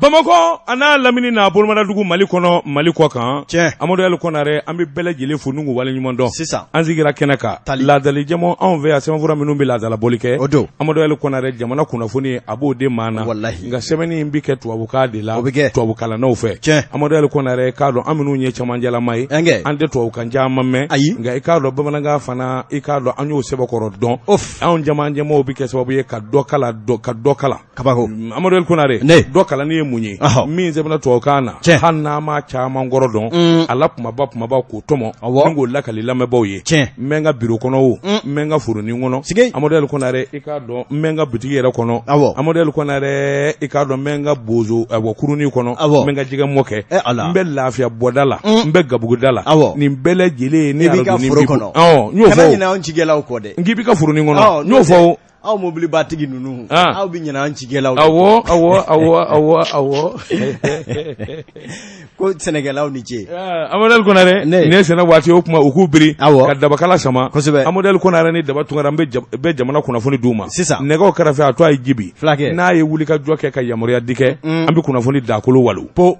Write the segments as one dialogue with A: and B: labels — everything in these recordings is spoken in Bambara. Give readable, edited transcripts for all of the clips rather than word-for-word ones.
A: Bamakɔ a n'a lamini n'a bolomadadugu, Mali kɔnɔ, Mali kɔ kan.
B: Tiɲɛ.
A: Amadu Ali Konare, an bɛ bɛɛ lajɛlen fo n'u waleɲuman dɔn.
B: Sisan.
A: An sigira kɛnɛ kan.
B: Tali.
A: Laadali jɛmɔ anw fɛ yan, sɛbɛnfura minnu bɛ laadalabɔli kɛ.
B: O don.
A: Amadu Ali Konare, jamana kunnafoni, a b'o di maa na.
B: Walahi.
A: Nka sɛbɛnni in bɛ kɛ tubabukan de la.
B: O bɛ kɛ.
A: Tubabukalannaw fɛ.
B: Tiɲɛ.
A: Amadu Ali Konare, k'a dɔn an minnu ye cɛmancɛlama ye.
B: Ɛnkɛ.
A: An tɛ tubabukan caman mɛn.
B: Ayi.
A: Nka i k'a dɔn bamanankan fana, i k'a dɔn an y'o sɛbɛkɔrɔ dɔn.
B: Of.
A: Anw cɛmancɛmaw bɛ kɛ sababu ye ka dɔ kalan, ka dɔ kalan.
B: Kabako.
A: Amadu Ali Konare,
B: Ne.
A: dɔ kalanni ye mun ye?
B: Ɔhɔ.
A: Min sɛbɛnna tubabukan na,
B: Tiɲɛ.
A: hali n'an ma caman kɔrɔ dɔn, a la kumaba kumaba k'o tɔmɔ ni k'o lakali lamɛnbaaw ye.
B: Tiɲɛ.
A: N bɛ n ka biro kɔnɔ o, n bɛ n ka foronin kɔnɔ.
B: Sigi.
A: Amadu Ali Konare, i k'a dɔn n bɛ n ka butigi yɛrɛ kɔnɔ. Amadu Ali Konare, i k'a dɔn n bɛ n ka bozo awɔ kurunin kɔnɔ.
B: Awɔ.
A: N bɛ n ka jɛgɛmɔ kɛ.
B: Eh, Ala.
A: N bɛ lafiya bɔda la, n bɛ gabuguda la.
B: Awɔ.
A: Nin bɛɛ lajɛlen ni
B: I b'i ka
A: arajonin
B: foro
A: b'i
B: kɔnɔ.
A: bolo. Ɔ, n y'o
B: Kana
A: fɔ o.
B: ɲinɛ anw cikɛlaw kɔ dɛ.
A: N k'i b'i ka foronin kɔnɔ.
B: Ɔ,
A: N y'o fɔ o.
B: Aw mobilibatigi ninnu,
A: Ah.
B: aw bɛ ɲinɛ an cikɛlaw de
A: Awɔ
B: kɔ.
A: awɔ awɔ awɔ awɔ
B: Ko sɛnɛkɛlaw ni ce.
A: Amadu Ali Konare,
B: Ne.
A: nin ye sɛnɛ waati, o tuma u k'u biri
B: Awɔ.
A: ka dabakala sama.
B: Kosɛbɛ.
A: Amadu Ali Konare ni Daba Tunkara, an bɛ jamana kunnafoni d'u ma.
B: Sisan.
A: Nɛgɛw kɛrɛfɛ, a to a ye ji bi.
B: Fulakɛ.
A: N'a ye wuli ka jɔ kɛ ka yamaruya di kɛ, an bɛ kunnafoni dakolo walo.
B: Po.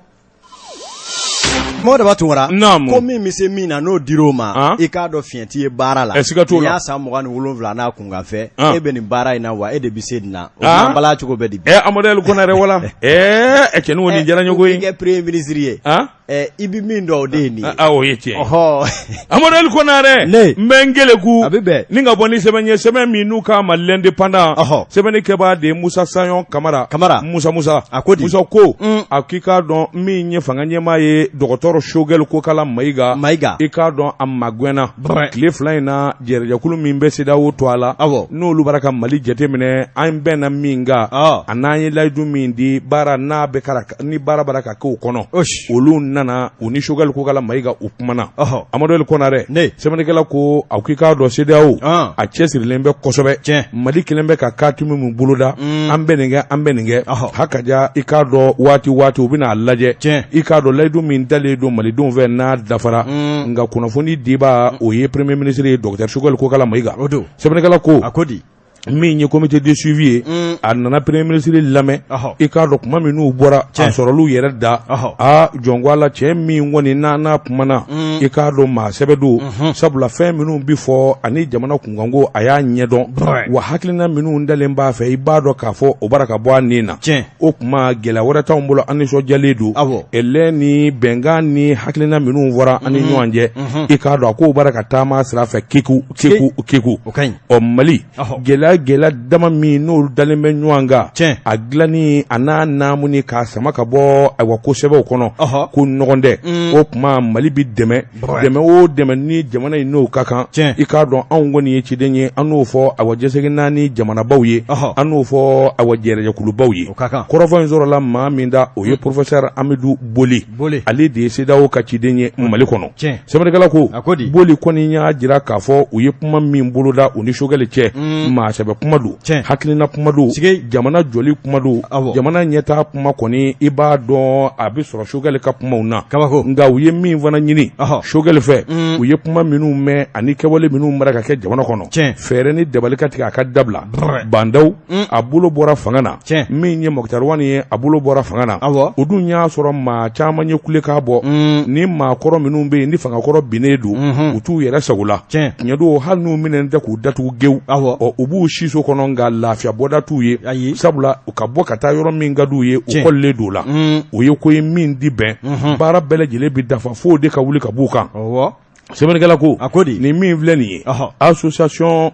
B: Mɔgɔ Daba Tunkara.
A: Naamu.
B: Ko min bɛ se min na, n'o dir'o ma,
A: Ah.
B: i k'a dɔn fiɲɛ t'i ye baara la.
A: Ɛ, siga t'o la.
B: Nin y'a san 27 n'a kunkanfɛ.
A: Ah.
B: E bɛ nin baara in na wa, e de bɛ se nin na. O
A: Ah.
B: fana bala cogo bɛ di bi?
A: Ɛ, Amadu Ali Konare, wala. Ɛ, cɛnin o, nin diyara n ye koyi.
B: I kɛ premier ministre ye.
A: Ah.
B: Ɛ, i bɛ min dɔn, o de ye nin ye.
A: Ah, o ye tiɲɛ ye.
B: Ɔhɔ.
A: Amadu Ali Konare,
B: Ne.
A: n bɛ n keleku.
B: A bɛ bɛn.
A: Ni ka bɔ ni sɛbɛn ye, sɛbɛn min n'u k'a ma L'Indépendant.
B: Ɔhɔ.
A: Sɛbɛnni kɛbaa de ye Musa Sayon Kamara.
B: Kamara.
A: Musa Musa.
B: A ko di?
A: Musa ko. A k'i k'a dɔn min ye fanga ɲɛmaa ye, dɔgɔtɔrɔ Choguel Kokala Mayiga.
B: Mayiga.
A: I k'a dɔn a magɛnna.
B: Brɛ.
A: Tile 2 in na, jɛrɛjɛkulu min bɛ CEDEAO to a la.
B: Awɔ.
A: N'olu bɔra ka Mali jateminɛ, an bɛnna min kan.
B: Ɔ.
A: A n'an ye layidu min di, baara n'a bɛ kara ni baara bara ka k'o kɔnɔ.
B: Osi.
A: Olu nana u ni Choguel Kokala Mayiga u kumana.
B: Ɔhɔ.
A: Amadu Ali Konare.
B: Ne.
A: Sɛbɛnnikɛla ko a k'i k'a dɔn CEDEAO.
B: An.
A: A cɛsirilen bɛ kosɛbɛ.
B: Tiɲɛ.
A: Mali kelen bɛ ka katimu min boloda. An bɛ nin kɛ, an bɛ nin kɛ.
B: Ɔhɔ.
A: Hakaja, i k'a dɔn waati waati u bɛna a lajɛ.
B: Tiɲɛ.
A: I k'a dɔn layidu min dalen don malidenw fɛ n'a dafara. Nka kunnafoni diba, o ye premier ministre ye, docteur Choguel Kokala Mayiga.
B: O don.
A: Sɛbɛnnikɛla ko.
B: A ko di?
A: Min ye comité de suivi ye, a nana premier ministre lamɛn.
B: Ɔhɔ.
A: I k'a dɔn kuma min n'u bɔra a
B: Tiɲɛ.
A: sɔrɔlu yɛrɛ da.
B: Ɔhɔ.
A: A jɔn ko ala, cɛ min kɔni n'a kumana, i k'a dɔn maa sɛbɛ don, sabula fɛn minnu bi fɔ ani jamana kunkanko, a y'a ɲɛdɔn.
B: Brɛ.
A: Wa hakilina minnu dalen b'a fɛ, i b'a dɔn k'a fɔ o bara ka bɔ a nin na.
B: Tiɲɛ.
A: O kuma gɛlɛya wɛrɛ t'anw bolo, an nisɔndiyalen don.
B: Awɔ.
A: Ɛlɛ ni bɛnkan ni hakilina minnu fɔra an ni ɲɔgɔn cɛ, i k'a dɔn a k'o bara ka taama sira fɛ keku keku keku.
B: O ka ɲi.
A: Ɔ, Mali
B: Ɔhɔ.
A: gɛlɛya gɛlɛya dama min n'olu dalen bɛ ɲɔgɔn kan,
B: Tiɲɛ.
A: a dilanni a n'a naamuni k'a sama ka bɔ ayiwa ko sɛbɛw kɔnɔ,
B: Ɔhɔ.
A: ko ɲɔgɔn tɛ. O tuma Mali bi dɛmɛ,
B: Brɛ.
A: dɛmɛ o dɛmɛ ni jamana in n'o ka kan.
B: Tiɲɛ.
A: I k'a dɔn anw kɔni ye ciden ye, an n'o fɔ awa jɛsɛgɛ naani jamanabaw ye,
B: Ɔhɔ.
A: an n'o fɔ awa jɛrɛjɛkulubaw ye.
B: O ka kan.
A: Kɔrɔfɔ in sɔrɔla maa min da, o ye professeur Amidu Boli.
B: Boli.
A: Ale de ye CEDEAO ka ciden ye Mali kɔnɔ.
B: Tiɲɛ.
A: Sɛbɛnnikɛla ko.
B: A ko di?
A: Boli kɔni y'a jira k'a fɔ u ye kuma min boloda u ni Choguel cɛ, maa sɛbɛ kuma don,
B: Tiɲɛ.
A: hakilina kuma don,
B: Sigi.
A: jamana jɔli kuma don,
B: Awɔ.
A: jamana ɲɛtaa kuma kɔni, i b'a dɔn a bɛ sɔrɔ Choguel ka kumaw na.
B: Kabako.
A: Nka u ye min fana ɲini
B: Ɔhɔ.
A: Choguel fɛ, u ye kuma minnu mɛn ani kɛwale minnu mara ka kɛ jamana kɔnɔ,
B: Tiɲɛ.
A: fɛɛrɛ ni dabali ka tigɛ a ka dabila.
B: Brɛ.
A: Bah N'Daw, a bolo bɔra fanga na.
B: Tiɲɛ.
A: Min ye Moctar Ouane ye, a bolo bɔra fanga na.
B: Awɔ.
A: O dun y'a sɔrɔ maa caman ye kulekan bɔ. Ni maakɔrɔ minnu bɛ yen ni fangakɔrɔ binnen don, u t'u yɛrɛ sago la.
B: Tiɲɛ.
A: Tiɲɛ don, hali n'u minɛnen tɛ k'u datugu gewu,
B: Awɔ.
A: ɔ, u b'u siso kɔnɔ, nka lafiya bɔda t'u ye.
B: Ayi.
A: Sabula u ka bɔ ka taa yɔrɔ min ka d'u ye, u
B: Tiɲɛ.
A: kɔlilen don o la. O ye ko ye min di bɛn, baara bɛɛ lajɛlen bi dafa f'o de ka wuli ka b'u kan.
B: Ɔwɔ.
A: Sɛbɛnnikɛla ko.
B: A ko di?
A: Nin min filɛ nin ye,
B: Ɔhɔ.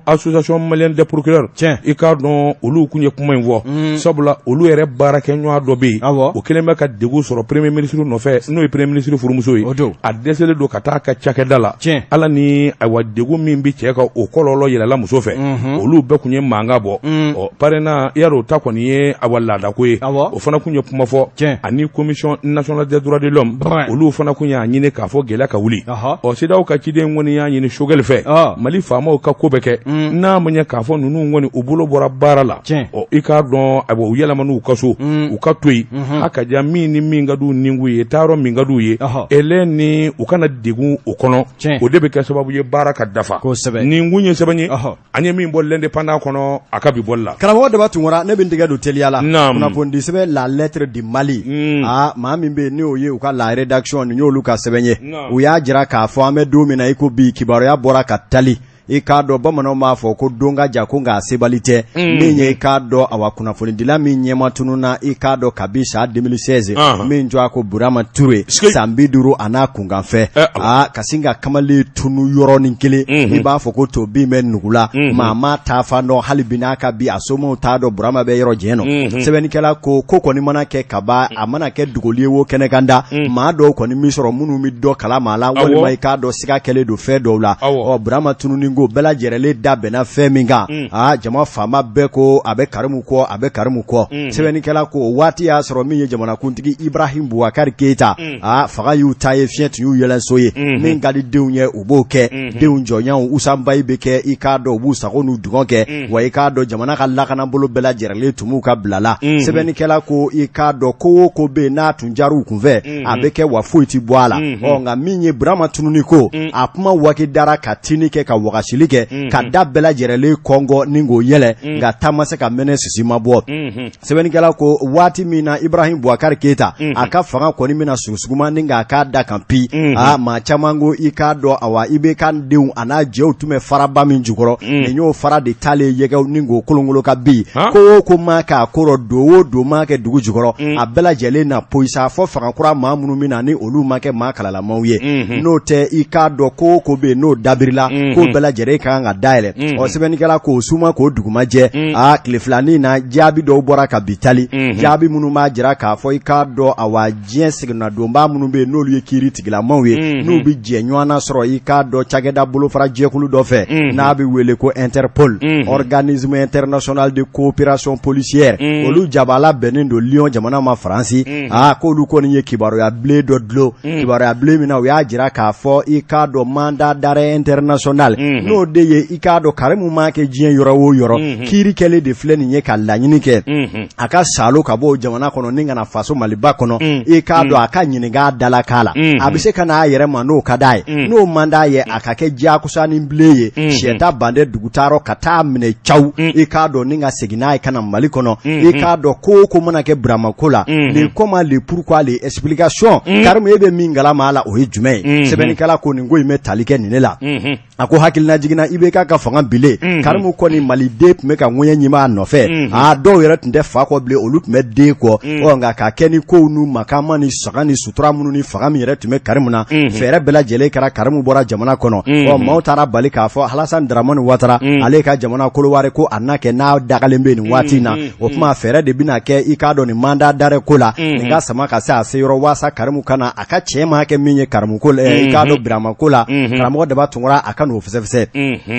A: association malienne des procureurs,
B: Tiɲɛ.
A: i k'a dɔn olu kun ye kuma in fɔ, sabula olu yɛrɛ baarakɛɲɔgɔn dɔ bɛ yen,
B: Awɔ.
A: o kelen bɛ ka degun sɔrɔ premier ministre nɔfɛ, n'o ye premier ministre furumuso ye.
B: O don.
A: A dɛsɛlen don ka taa a ka cakɛda la.
B: Tiɲɛ.
A: Ala ni ayiwa degun min bɛ cɛ kan, o kɔlɔlɔ yɛlɛla muso fɛ. Olu bɛɛ kun ye mankan bɔ. Ɔ, PARENA, i y'a dɔn o ta kɔni ye ayiwa laadako ye.
B: Awɔ.
A: O fana kun ye kuma fɔ.
B: Tiɲɛ.
A: Ani Commission nationale des droits de l'homme,
B: Brɛ.
A: olu fana kun y'a ɲini k'a fɔ gɛlɛya ka wuli.
B: Ɔhɔ.
A: Ɔ, CEDEAO ka ciden kɔni y'a ɲini Choguel fɛ Mali faamaw ka ko bɛɛ kɛ n'a ma ɲɛ k'a fɔ ninnu kɔni u bolo bɔra baara la ɔ i k'a dɔn a u yɛlɛma n'u ka so u ka to yen a ka diya min ni min ka d'u nikun ye taayɔrɔ min ka d'u ye ele ni u kana degun o kɔnɔ o de bɛ kɛ sababu ye baara ka dafa nin kun ye sɛbɛn ye an ye min bɔ l'Indépendant kɔnɔ a ka bi bɔli la
B: karamɔgɔ Daba Tunkara ne bɛ n tɛgɛ don teliya la kunnafonidi sɛbɛn La Lettre du Mali aa maa min bɛ yen n'o ye u ka la rédaction nin y'olu ka sɛbɛn ye u y'a jira k'a fɔ an bɛ don min na i ko bi kibaruya bɔra ka tali i k'a dɔn bamananw b'a fɔ ko don ka jan ko nka a sebali tɛ min ye i k'a dɔn awa kunnafonidila min ɲɛma tununna i k'a dɔn kabi san 2016 min tɔgɔ ko Burama Ture san 50 a n'a kunkanfɛ aa ka sin ka kamalen tunu yɔrɔnin kelen i b'a fɔ ko to bin bɛ nugu la maa ma taa fan dɔn hali bi n'a ka bi a somaw t'a dɔn Burama bɛ yɔrɔ jɛn nɔ sɛbɛnnikɛla ko ko kɔni mana kɛ kaba a mana kɛ dogoli ye wo kɛnɛkanda maa dɔw kɔni min sɔrɔ minnu bɛ dɔ kalama a la walima i k'a dɔn siga kɛlen don fɛn dɔw la ɔ Burama tununi ko bɛɛ lajɛrɛlen da bɛnna fɛn min kan aa jama faama bɛɛ ko a bɛ Karimu kɔ a bɛ Karimu kɔ sɛbɛnnikɛla ko o waati y'a sɔrɔ min ye jamanakuntigi Ibrahim Boubacar Keita aa fanga y'u ta ye fiɲɛ tun y'u yɛlɛnso ye min ka di denw ye u b'o kɛ denw jɔnyaw usanbayi bɛ kɛ i k'a dɔn u b'u sago n'u dungɔ kɛ wa i k'a dɔn jamana ka lakanabolo bɛɛ lajɛrɛlen tun b'u ka bila la sɛbɛnnikɛla ko i k'a dɔn ko o ko bɛ yen n'a tun jar'u kunfɛ a bɛ kɛ wa foyi tɛ bɔ a la ɔ nka min ye Burama tununi ko a kuma waki dara ka tini kɛ ka wagasili kɛ ka da bɛɛ lajɛrɛlen kɔngɔ ni k'o yɛlɛ nka ta ma se ka mɛnɛ sisi ma bɔ sɛbɛnnikɛla ko waati min na Ibrahim Boubacar Keita a ka fanga kɔni bɛna sugusuguma ni k'a k'a da kan pi aa maa caman ko i k'a dɔn awa IBK denw a n'a jɛw tun bɛ faraba min jukɔrɔ nin y'o fara de taalen yɛgɛw ni k'o kolonkolon ka bin ko o ko maa k'a ko rɔ don o don maa kɛ dugu jukɔrɔ a bɛɛ lajɛlen na poyisa fɔ fanga kura maa minnu bɛ na ni olu ma kɛ maa kalalamaw ye n'o tɛ i k'a dɔn ko o ko bɛ yen n'o dabirila k'o bɛɛ lajɛlen ka kan ka dayɛlɛ ɔ sɛbɛnnikɛla k'o suma k'o dugumajɛ aa tile filanin na jaabi dɔw bɔra ka bi tali jaabi minnu b'a jira k'a fɔ i k'a dɔn awa diɲɛ seginnadonbaa minnu bɛ yen n'olu ye kiiri tigilamaw ye n'u bɛ jɛ ɲɔgɔn na sɔrɔ i k'a dɔn cakɛda bolofara jɛkulu dɔ fɛ n'a bɛ wele ko Interpol organisme international de coopération policière olu jabala bɛnnen don Lyon jamana ma Faransi aa k'olu kɔni ye kibaruya bilen dɔ dulon kibaruya bilen min na u y'a jira k'a fɔ i k'a dɔn mandat d'arrêt international n'o de ye i k'a dɔn Karimu maa kɛ diɲɛ yɔrɔ o yɔrɔ kiiri kɛlen de filɛ nin ye ka laɲini kɛ a ka salo ka bɔ o jamana kɔnɔ ni ka na faso Maliba kɔnɔ i k'a dɔn a ka ɲininka dalakan la a bɛ se ka n'a yɛrɛ ma n'o ka d'a ye n'o man d'a ye a ka kɛ diyagosa ni bilen ye siyɛta bande dugutaarɔ ka taa minɛ caw i k'a dɔn ni ka segin n'a ye ka na Mali kɔnɔ i k'a dɔn ko o ko mana kɛ Burama ko la le comment le pourquoi les explications Karimu e bɛ min kalama a la o ye jumɛn ye sɛbɛnnikɛla ko nin ko in bɛ tali kɛ nin ne la a ko hakilina jiginna IBK ka fanga bilen Karimu kɔni maliden tun bɛ ka ŋɛɲɛ ɲimi a nɔfɛ aa dɔw yɛrɛ tun tɛ fa kɔ bilen olu tun bɛ den kɔ ɔ nka ka kɛ ni kow n'u makama ni saga ni sutura minnu ni fanga min yɛrɛ tun bɛ Karimu na fɛɛrɛ bɛɛ lajɛlen kɛra Karimu bɔra jamana kɔnɔ ɔ maaw taara bali k'a fɔ Alassane Dramane Ouattara ale ka jamana Kodowari ko a na kɛ n'a dagalen bɛ nin waati in na o tuma fɛɛrɛ de bɛna kɛ i k'a dɔn nin mandat d'arrêt ko la nin ka sama ka se a se yɔrɔ waasa Karimu ka na a ka cɛ maa kɛ min ye Karimu ko la i k'a dɔn Birama ko la karamɔgɔ Daba Tunkara a ka n'o fɛsɛfɛsɛ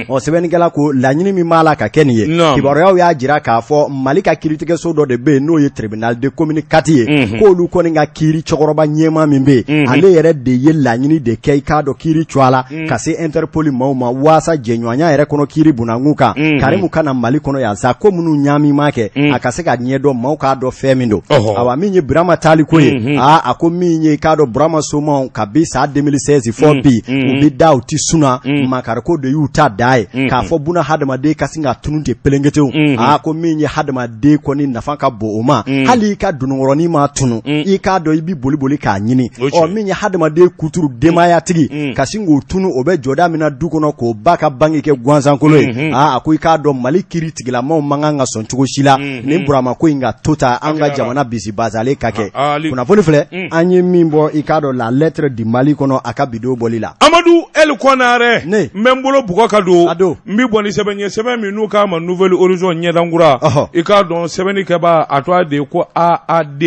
B: ɔ sɛbɛnnikɛla ko laɲini min b'a la ka kɛ nin ye kibaruyaw y'a jira k'a fɔ Mali ka kiiritigɛso dɔ de bɛ yen n'o ye tribunal de commune 4 ye k'olu kɔni ka kiiri cɛkɔrɔba ɲɛmaa min bɛ yen ale yɛrɛ de ye laɲini de kɛ i k'a dɔn kiiri cogoya la ka se Interpol maaw ma waasa jɛɲɔgɔnya yɛrɛ kɔnɔ kiiri bunakun kan Karimu ka na Mali kɔnɔ yan sa ko minnu ɲaami ma kɛ a ka se ka ɲɛdɔn maaw k'a dɔn fɛn min don awa min ye Burama taali ko ye aa a ko min ye i k'a dɔn Burama somaw kabi san 2016 fɔ bi u bɛ da u tɛ suna makariko de y'u ta da ye k'a fɔ buna hadamaden ka sin ka tunun ten pelenketew aa ko min ye hadamaden kɔni nafa ka bon o ma hali i ka dununkɔrɔnin ma tunun i k'a dɔn i bɛ boli boli k'a ɲini ɔ min ye hadamaden kuturu denbayatigi ka sin k'o tunun o bɛ jɔda min na du kɔnɔ k'o ba ka bange kɛ gansankolo ye aa a ko i k'a dɔn Mali kiiri tigilamaw man kan ka sɔn cogo si la nin Burama ko in ka to ta an ka jamana bisibasalen ka kɛ kunnafoni filɛ an ye min bɔ i k'a dɔn la lettre du Mali kɔnɔ a ka bi don bɔli la
A: Amadu El Konare ne n bɛ n bolo bolo bugɔ ka don a don n bɛ bɔ ni sɛbɛn ye sɛbɛn min n'u k'a ma Nouvel Horizon ɲɛdankura i k'a dɔn sɛbɛnnikɛbaa a tɔgɔ de ye ko AAD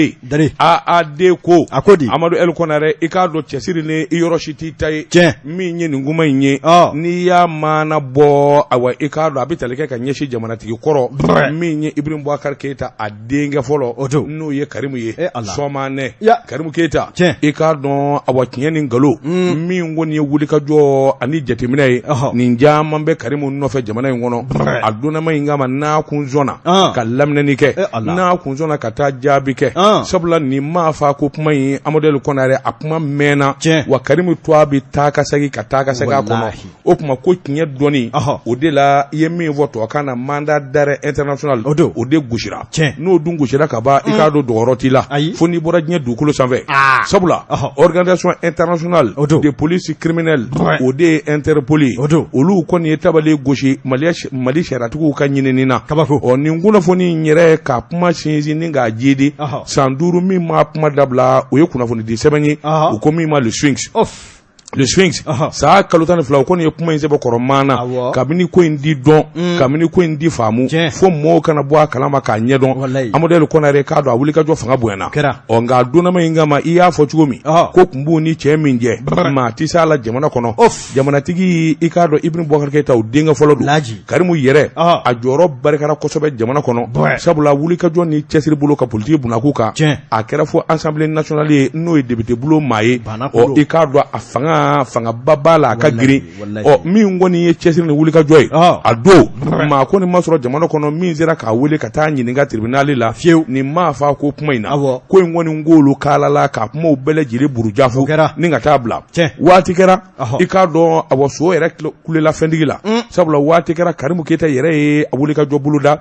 A: AAD ko
B: a ko di
A: Amadu El Konare i k'a dɔn cɛsiri ni i yɔrɔ si t'i ta ye
B: tiɲɛ
A: min ye nin kuma in ye n'i y'a maana bɔ awa i k'a dɔn a bɛ tali kɛ ka ɲɛsin jamanatigi kɔrɔ min ye Ibrahim Boubacar Keita a denkɛ fɔlɔ
B: o don
A: n'o ye Karimu ye
B: e Ala
A: sɔmanɛ
B: ya
A: Karimu Keyita
B: tiɲɛ
A: i k'a dɔn awa tiɲɛ ni nkalon min kɔni ye wulikajɔ ani jateminɛ ye nin caman bɛ Karimu nɔfɛ jamana in kɔnɔ a donnama in kama n'a kun sɔnna ka laminɛni kɛ
B: e Ala
A: n'a kun sɔnna ka taa jaabi kɛ sabula nin maa fa ko kuma in Amadu El Konare a kuma mɛnna
B: tiɲɛ
A: wa Karimu tɔgɔ bɛ taa ka segin ka taa ka segin a kɔnɔ
B: walahi
A: o tuma ko tiɲɛ dɔnni o de la i ye min fɔ tubabukan na mandat d'arrêt international
B: o don
A: o de gosira
B: tiɲɛ
A: n'o dun gosira ka ban i k'a dɔn dogoyɔrɔ t'i la
B: ayi
A: fo n'i bɔra diɲɛ dugukolo sanfɛ sabula organisation internationale
B: o don
A: de police criminelle o de ye Interpol ye
B: o don
A: olu kɔni ye tabali gosi Mali sariyatigiw ka ɲinini na
B: kabako
A: ɔ nin kunnafoni in yɛrɛ ka kuma sinsin ni k'a jidi san 5 min ma kuma dabila o ye kunnafonidi sɛbɛn ye u ko min ma Le Sphinx Le Sphinx san kalo 12 o kɔni ye kuma in sɛbɛn kɔrɔ maana kabini ko in di dɔn kabini ko in di faamu fo mɔgɔw kana bɔ a kalama k'a ɲɛdɔn Amadu El Konare k'a dɔn a wulikajɔ fanga bonyana ɔ nka a donnama in kama i y'a fɔ cogo min ko kun b'u ni cɛ min cɛ maa tɛ s'a la jamana kɔnɔ jamanatigi i k'a dɔn Ibrahim Boubacar Keita o denkɛ fɔlɔ don Karimu yɛrɛ a jɔyɔrɔ barikara kosɛbɛ jamana kɔnɔ sabula wulikajɔ ni cɛsiri bolo ka politiki bunakun kan a kɛra fo Assemblée nationale ye n'o ye député bulon maa ye ɔ i k'a dɔn a fanga fangaba b'a la a ka girin ɔ min kɔni ye cɛsiri ni wulikajɔ ye a don maa kɔni ma sɔrɔ jamana kɔnɔ min sera k'a wele ka taa ɲininka tribunal la
B: fiyewu
A: nin maa fa ko kuma in na ko in kɔni k'olu kalala ka kumaw bɛɛ lajɛlen burujafu ni ka taa bila waati kɛra i k'a dɔn a so yɛrɛ kulela fɛntigi la sabula waati kɛra Karimu Keyita yɛrɛ ye a wulikajɔ boloda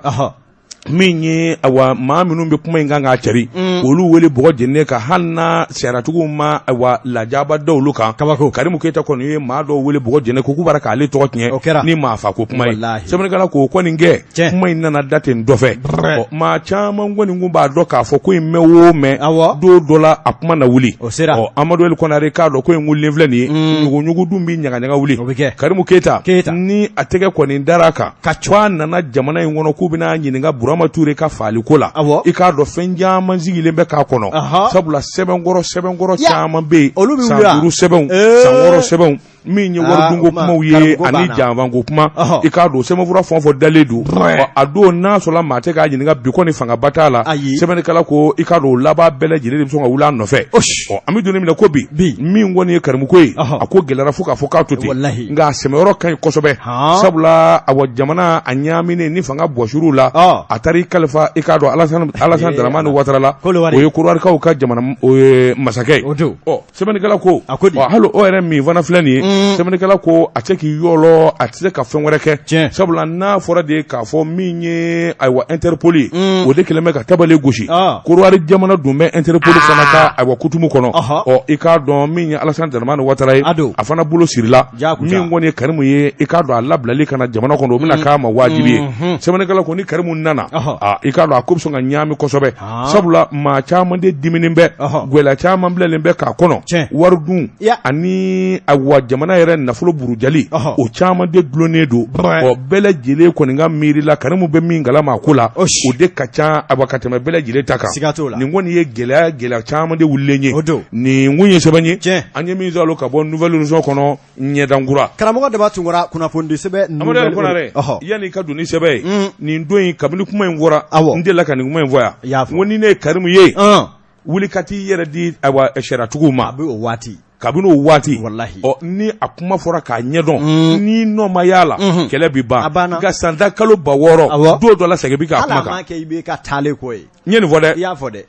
A: min ye awa maa minnu bɛ kuma in kan k'a cari olu wele bɔgɔ jeninen kan hali n'a sariyatigiw ma awa lajaba da olu kan
B: kabako
A: Karimu Keyita kɔni ye maa dɔw wele bɔgɔ jeninen ko k'u b'a k'ale tɔgɔ tiɲɛ
B: o kɛra
A: ni maa fa ko kuma ye
B: Walahi.
A: sɛbɛnnikɛla k'o kɔni kɛ
B: Tiɲɛ.
A: kuma in nana da ten dɔ fɛ
B: Brɛ.
A: Ɔ, maa caman kɔni kun b'a dɔn k'a fɔ ko in mɛn o mɛn
B: Awɔ.
A: don dɔ la a kuma na wuli
B: O sera.
A: ɔ Amadu El Konare k'a dɔn ko in wulilen filɛ nin ye ɲuguɲugu dun bɛ ɲagaɲaga wuli
B: O bɛ kɛ.
A: Karimu Keyita
B: Keyita.
A: ni a tɛgɛ kɔni dara a kan
B: Ka
A: ko a nana jamana in kɔnɔ k'u bɛna ɲininka Burama Ture ka faali ko la
B: Awɔ.
A: i k'a dɔn fɛn caman sigilen bɛ k'a kɔnɔ
B: Aha.
A: sabula sɛbɛnkɔrɔ sɛbɛnkɔrɔ
B: Ya.
A: caman bɛ yen
B: Olu bɛ
A: san
B: wuli wa?
A: 5 sɛbɛnw
B: Ee.
A: san 6 sɛbɛnw min ye
B: Ah,
A: waridunko
B: o tuma,
A: kumaw ye
B: karimuko
A: ani
B: banna.
A: janfanko kuma
B: Ɔhɔ.
A: i k'a dɔn sɛbɛnfura fɛn o fɛn dalen don
B: Brɛ.
A: Ɔ, a don n'a sɔrɔla maa tɛ k'a ɲininka bi kɔni fangaba t'a la
B: Ayi.
A: sɛbɛnnikɛla ko i k'a dɔn o laban bɛɛ lajɛlen de bɛ sɔn ka wuli a nɔfɛ
B: Osh.
A: ɔ an bɛ don min na ko bi
B: Bi.
A: min kɔni ye karimuko ye
B: Ɔhɔ.
A: a ko gɛlɛyara fo k'a fɔ k'a to ten
B: Walahi.
A: nka a sɛmɛyɔrɔ ka ɲi kosɛbɛ
B: Han.
A: sabula awa jamana a ɲaaminen ni fanga bɔsir'u la
B: Ɔ.
A: a taara i kalifa i k'a dɔn Alassane
B: Ee,
A: Dramane Ouattara la
B: Kɔdiwari.
A: o ye Kɔdiwarikaw ka jamana o ye masakɛ ye
B: O don.
A: ɔ sɛbɛnnikɛla ko
B: A ko di?
A: ɔ, hali o yɛrɛ min fana filɛ nin ye sɛbɛnnikɛla ko a tɛ se k'i yɔlɔ a tɛ se ka fɛn wɛrɛ kɛ
B: Tiɲɛ.
A: sabula n'a fɔra de k'a fɔ min ye ayiwa Interpol ye o de kɛlen bɛ ka tabale gosi
B: Ah.
A: Kɔdiwari jamana dun bɛ Interpol fana ka ayiwa kutumu kɔnɔ
B: Ɔhɔ.
A: ɔ i k'a dɔn min ye Alassane Dramane Ouattara ye
B: A don.
A: a fana bolo sirila
B: Jakuja.
A: min kɔni ye Karimu ye i k'a dɔn a labilali ka na jamana kɔnɔ o bɛna k'a ma wajibi ye sɛbɛnnikɛla ko ni Karimu nana
B: Ɔhɔ.
A: aa i k'a dɔn a ko bɛ sɔn ka ɲaami kosɛbɛ
B: Ah.
A: sabula maa caman de diminen bɛ
B: Ɔhɔ.
A: gɛlɛya caman bilalen bɛ k'a kɔnɔ
B: Tiɲɛ.
A: wari dun
B: Ya.
A: ani awa jamana yɛrɛ nafolo burujali
B: Ɔhɔ.
A: o caman de dulonnen don
B: Brɛ.
A: ɔ bɛɛ lajɛlen kɔni ka miiri la Karimu bɛ min kalama a ko la
B: Osi.
A: o de ka ca awa ka tɛmɛ bɛɛ lajɛlen ta kan
B: Siga t'o la.
A: nin kɔni ye gɛlɛya gɛlɛya caman de wulilen ye
B: O don.
A: nin kun ye sɛbɛn ye
B: Tiɲɛ.
A: an ye min sɔrɔ ka bɔ Nouvel Horizon kɔnɔ ɲɛdankura
B: Karamɔgɔ Daba Tunkara kunnafonidi sɛbɛn
A: Amadu El Konare
B: Ɔhɔ.
A: yanni i ka don ni sɛbɛn ye nin don in kabini kuma in fɔra
B: Awɔ.
A: n delila ka nin kuma in fɔ yan
B: I y'a fɔ.
A: n ko ni ne ye Karimu ye
B: Ɔn.
A: wuli ka t'i yɛrɛ di ayiwa sariyatigiw ma
B: A bɛ o waati.
A: kabini o waati
B: Walahi.
A: ɔ ni a kuma fɔra k'a ɲɛdɔn ni nɔ ma y'a la kɛlɛ bi ban
B: A banna.
A: nka san tan kalo 6000
B: Awɔ.
A: don dɔ la sɛgɛn bi k'a
B: Hali
A: kuma
B: a
A: kan
B: ma kɛ i bɛ ka taalen kɔ ye.
A: n ye nin fɔ
B: I
A: dɛ
B: y'a fɔ dɛ.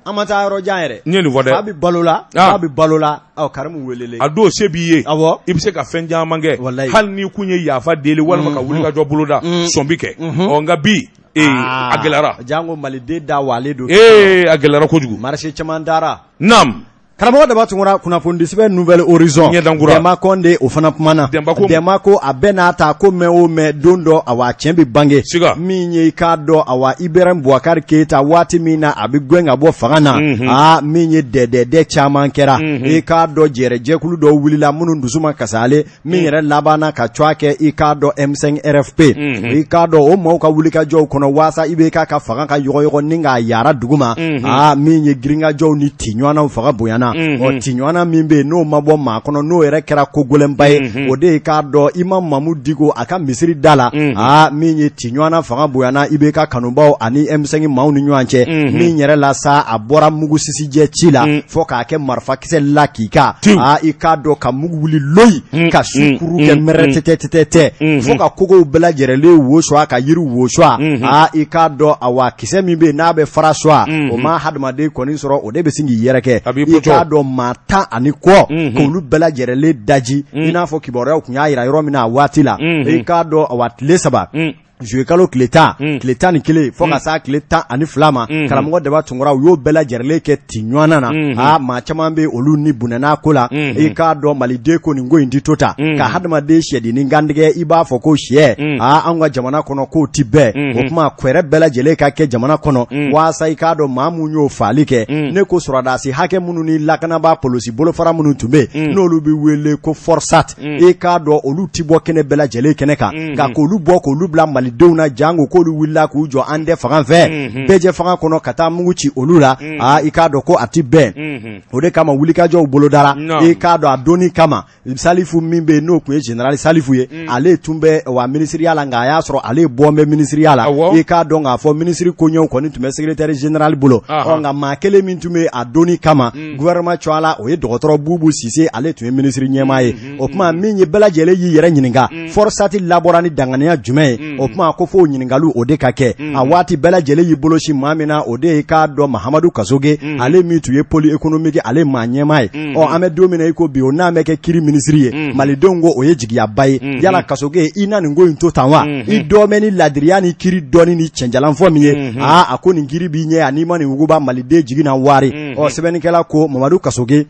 B: An ma taa yɔrɔ jan yɛrɛ.
A: n ye nin fɔ
B: Fa
A: dɛ
B: bɛ balo la.
A: Ah.
B: Fa bɛ balo la. Ɔ Karimu welelen.
A: a don se b'i ye
B: Awɔ.
A: i bɛ se ka fɛn caman kɛ
B: Walahi.
A: hali n'i kun ye yafa deli walima ka wulikajɔ boloda sɔn bi kɛ ɔ nka bi ee a gɛlɛyara
B: Jango Maliden da walen don.
A: ee a gɛlɛyara kojugu
B: Marché caman dara.
A: naam
B: Karamɔgɔ Daba Tunkara kunnafonidisɛbɛn Nouvel Horizon Dɛnba Kɔnde o fana kumana Dɛnba ko a bɛɛ n'a ta ko mɛn o mɛn don dɔ awa tiɲɛ bɛ bange min ye i k'a dɔn awa Ibrahim Boubacar Keita waati min na a bɛ gɛn ka bɔ fanga na aa min ye dɛdɛdɛ caman kɛra i k'a dɔn jɛrɛjɛkulu dɔw wulila minnu dusu ma kasalen min yɛrɛ labanna ka cogoya kɛ i k'a dɔn M5 RFP i k'a dɔn o maaw ka wulikajɔw kɔnɔ waasa IBK ka fanga ka yɔgɔyɔgɔ ni k'a yara duguma aa min ye girinkajɔw ni tiɲɔgɔnnaw fanga bonyana ɔ tiɲɔgɔnna min bɛ yen n'o ma bɔ maa kɔnɔ n'o yɛrɛ kɛra ko gɛlɛnba ye o de ye k'a dɔn Imam Mamu Diko a ka misiri da la aa min ye tiɲɔgɔnna fanga bonyana IBK kanubaw ani M5 maaw ni ɲɔgɔn cɛ min yɛrɛ la sa a bɔra mugu sisijɛ ci la fo k'a kɛ marifakisɛ la k'i ka aa i k'a dɔn ka mugu wuli loyi ka sukuru kɛ mɛrɛ tɛtɛtɛtɛ fo ka kogow bɛɛ lajɛrɛlen wo suwa ka yiri wo suwa aa i k'a dɔn awa kisɛ min bɛ yen n'a bɛ fara suwa o ma hadamaden kɔni sɔrɔ o de bɛ sin k'i yɛrɛkɛ i k'a dɔn maa 10 ani kɔ k'olu bɛɛ lajɛrɛlen daji i n'a fɔ kibaruyaw tun y'a jira yɔrɔ min na a waati la i k'a dɔn awa tile 3 juillet kalo tile 10 tile 11 fo ka s'a tile 12 ma karamɔgɔ Daba Tunkara u y'o bɛɛ lajɛrɛlen kɛ tiɲɔgɔnna na aa maa caman bɛ olu ni bɔnɛna ko la i k'a dɔn maliden ko nin ko in tɛ to ta ka hadamaden sɛdennin kantigɛ i b'a fɔ ko sɛ aa an ka jamana kɔnɔ k'o tɛ bɛn o tuma fɛɛrɛ bɛɛ lajɛlen ka kɛ jamana kɔnɔ waasa i k'a dɔn maa mun y'o faali kɛ ne ko sɔrɔdasi hakɛ minnu ni lakanabaa polisi bolofara minnu tun bɛ yen n'olu bɛ wele ko FORSAT i k'a dɔn olu tɛ bɔ kɛnɛ bɛɛ lajɛlen kɛnɛ kan nka k'olu bɔ k'olu bila malidenw na janko k'olu wulila k'u jɔ an tɛ fanga fɛ bɛɛjɛ fanga kɔnɔ ka taa mugu ci olu la aa i k'a dɔn ko a tɛ bɛn o de kama wulikajɔw bolodara i k'a dɔn a donni kama Salifu min bɛ yen n'o tun ye général Salifu ye ale tun bɛ wa minisiriya la nka a y'a sɔrɔ ale bɔ bɛ minisiriya la i k'a dɔn k'a fɔ minisiri koɲɛw kɔni tun bɛ secrétaire général bolo ɔ nka maa kelen min tun bɛ a donni kama gouvernement cogoya la o ye dɔgɔtɔrɔ Bubu Sise ale tun ye minisiri ɲɛmaa ye o tuma min ye bɛɛ lajɛlen y'i yɛrɛ ɲininka FORSAT labɔra ni danganiya jumɛn ye o tuma ko fo ɲininkali o de ka kɛ a waati bɛɛ lajɛlen y'i bolo sin maa min na o de ye k'a dɔn Mahamadu Kasoge ale min tun ye pôle économique ale maa ɲɛmaa ye ɔ an bɛ don min na i ko bi o n'a bɛ kɛ kiri minisiri ye malidenw ko o ye jigiyaba ye yala Kasoge i na nin ko in to tan wa i dɔn bɛ ni ladiriya ni kiri dɔnni ni cɛnjalanfɔ min ye aa a ko nin kiri b'i ɲɛ ani ma nin wuguba maliden jigi na wari ɔ sɛbɛnnikɛla ko Mamadu Kasoge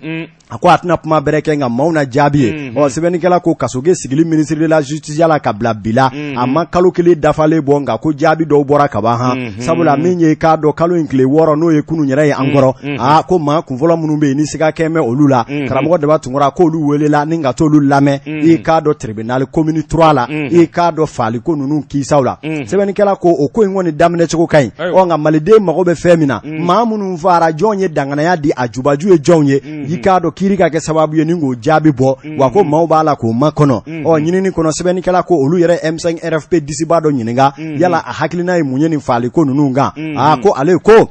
B: a ko a tɛna kuma bɛrɛ kɛ nka maaw na jaabi ye ɔ sɛbɛnnikɛla ko Kasoge sigili ministre de la justice la ka bila bi la a ma kalo kelen dafalen bɔ nka ko jaabi dɔw bɔra ka ban han sabula min ye k'a dɔn kalo in tile 6 n'o ye kunun yɛrɛ ye an kɔrɔ aa ko maa kunfɔlɔ minnu bɛ yen ni siga kɛn bɛ olu la karamɔgɔ Daba Tunkara k'olu welela ni ka t'olu lamɛn i k'a dɔn tribunal commune 3 la i k'a dɔn faliko ninnu kisaw la sɛbɛnnikɛla ko o ko in kɔni daminɛ cogo ka ɲi ɔ nka maliden mago bɛ fɛn min na maa minnu faara jɔn ye danganiya di a jubaju ye jɔnw ye i k'a dɔn kiiri ka kɛ sababu ye ni k'o jaabi bɔ wa ko maaw b'a la k'o makɔnɔ ɔ ɲinini kɔnɔ sɛbɛnnikɛla ko olu yɛrɛ M5 RFP disiba dɔ ɲininka yala a hakilina ye mun ye nin faliko ninnu kan aa ko ale ko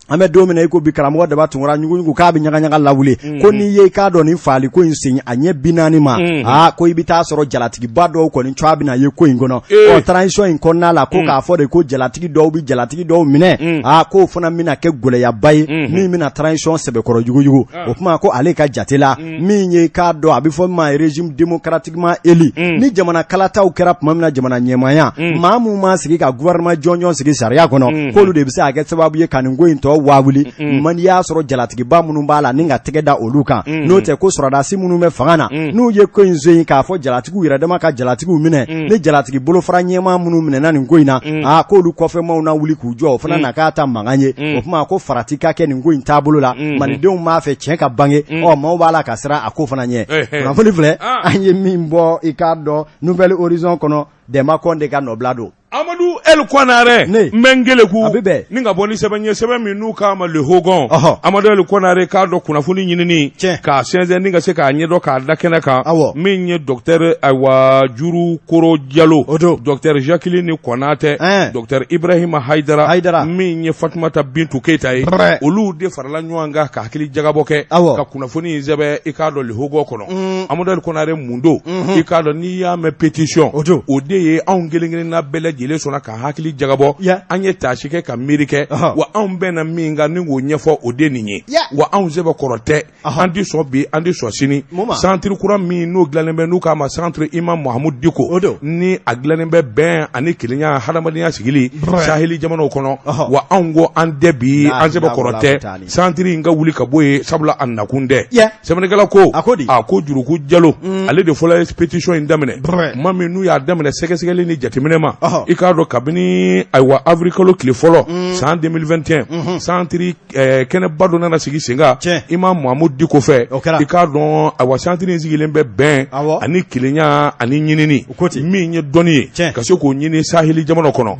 B: an bɛ don min na i ko bi karamɔgɔ Daba Tunkara ɲuguɲugu k'a bɛ ɲagaɲaga lawuli ko n'i ye i k'a dɔn nin faliko in sen a ɲɛ 40 ma aa ko i bɛ taa sɔrɔ jalatigiba dɔw kɔni cogoya bɛna ye ko in kɔnɔ ɔ transition in kɔnɔna la ko k'a fɔ de ko jalatigi dɔw bɛ jalatigi dɔw minɛ aa k'o fana bɛna kɛ gɛlɛyaba ye min bɛna transition sɛbɛkɔrɔ yuguyugu o tuma ko ale ka jate la min ye k'a dɔn a bɛ fɔ min ma régime démocratiquement élu ni jamana kalataw kɛra tuma min na jamana ɲɛmaaya maa minnu ma sigi ka gouvernement jɔnjɔn sigi sariya kɔnɔ k'olu de bɛ se ka kɛ sababu ye ka nin ko in tɔ wawuli man n'i y'a sɔrɔ jalatigiba minnu b'a la ni ka tɛgɛ da olu kan n'o tɛ ko sɔrɔdasi minnu bɛ fanga na n'u ye ko in sen k'a fɔ jalatigiw yɛrɛ dama ka jalatigiw minɛ ni jalatigi bolofara ɲɛmaa minnu minɛna nin ko in na aa k'olu kɔfɛmaw na wuli k'u jɔ o fana na k'a ta mankan ye o tuma ko farati ka kɛ nin ko in taabolo la malidenw b'a fɛ tiɲɛ ka bange ɔ maaw b'a la ka siran a ko fana ɲɛ kunnafoni filɛ an ye min bɔ i k'a dɔn Nouvel Horizon kɔnɔ Dɛnba Kɔnde ka nɔbila don
A: Amadu El Kɔnare n bɛ n keleku a bɛ bɛn ni ka bɔ ni sɛbɛn ye sɛbɛn min n'u k'a ma Le Hogon Amadu El Kɔnare k'a dɔn kunnafoni ɲinini k'a sɛnsɛn ni ka se k'a ɲɛdɔn k'a da kɛnɛ kan min ye docteur ayiwa Juru Koro Jalo docteur Jacqueline Kɔnatɛ docteur Ibrahima Hayidara Hayidara min ye Fatumata Bintu Keyita ye olu de farala ɲɔgɔn kan ka hakili jagabɔ kɛ ka kunnafoni in sɛbɛn i k'a dɔn Le Hogon kɔnɔ Amadu El Kɔnare mun don i k'a dɔn n'i y'a mɛn pétition o de ye anw kelen kelenna bɛɛ lajɛlen sɔnna ka hakili jagabɔ an ye taasi kɛ ka miiri kɛ wa anw bɛnna min kan ni k'o ɲɛfɔ o de nin ye wa anw sɛbɛkɔrɔ tɛ an tɛ sɔn bi an tɛ sɔn sini centre kura min n'o dilannen bɛ n'u k'a ma centre Imam Mahamudu Diko ni a dilannen bɛ bɛn ani kelenya hadamadenya sigili saheli jamanaw kɔnɔ wa anw ko an tɛ bi an sɛbɛkɔrɔ tɛ centre in ka wuli ka bɔ yen sabula a nakun tɛ sɛbɛnnikɛla ko a ko Juruku Jalo ale de fɔlɔ ye pétition in daminɛ tuma min n'u y'a daminɛ sɛgɛsɛgɛli ni jateminɛ ma i k'a dɔn kabini ayiwa avril kalo tile fɔlɔ san 2021 centre kɛnɛba dɔ nana sigi sen kan Imam Mahamudu Diko fɛ i k'a dɔn ayiwa centre in sigilen bɛ bɛn ani kelenya ani ɲinini min ye dɔnni ye ka se k'o ɲini saheli jamana kɔnɔ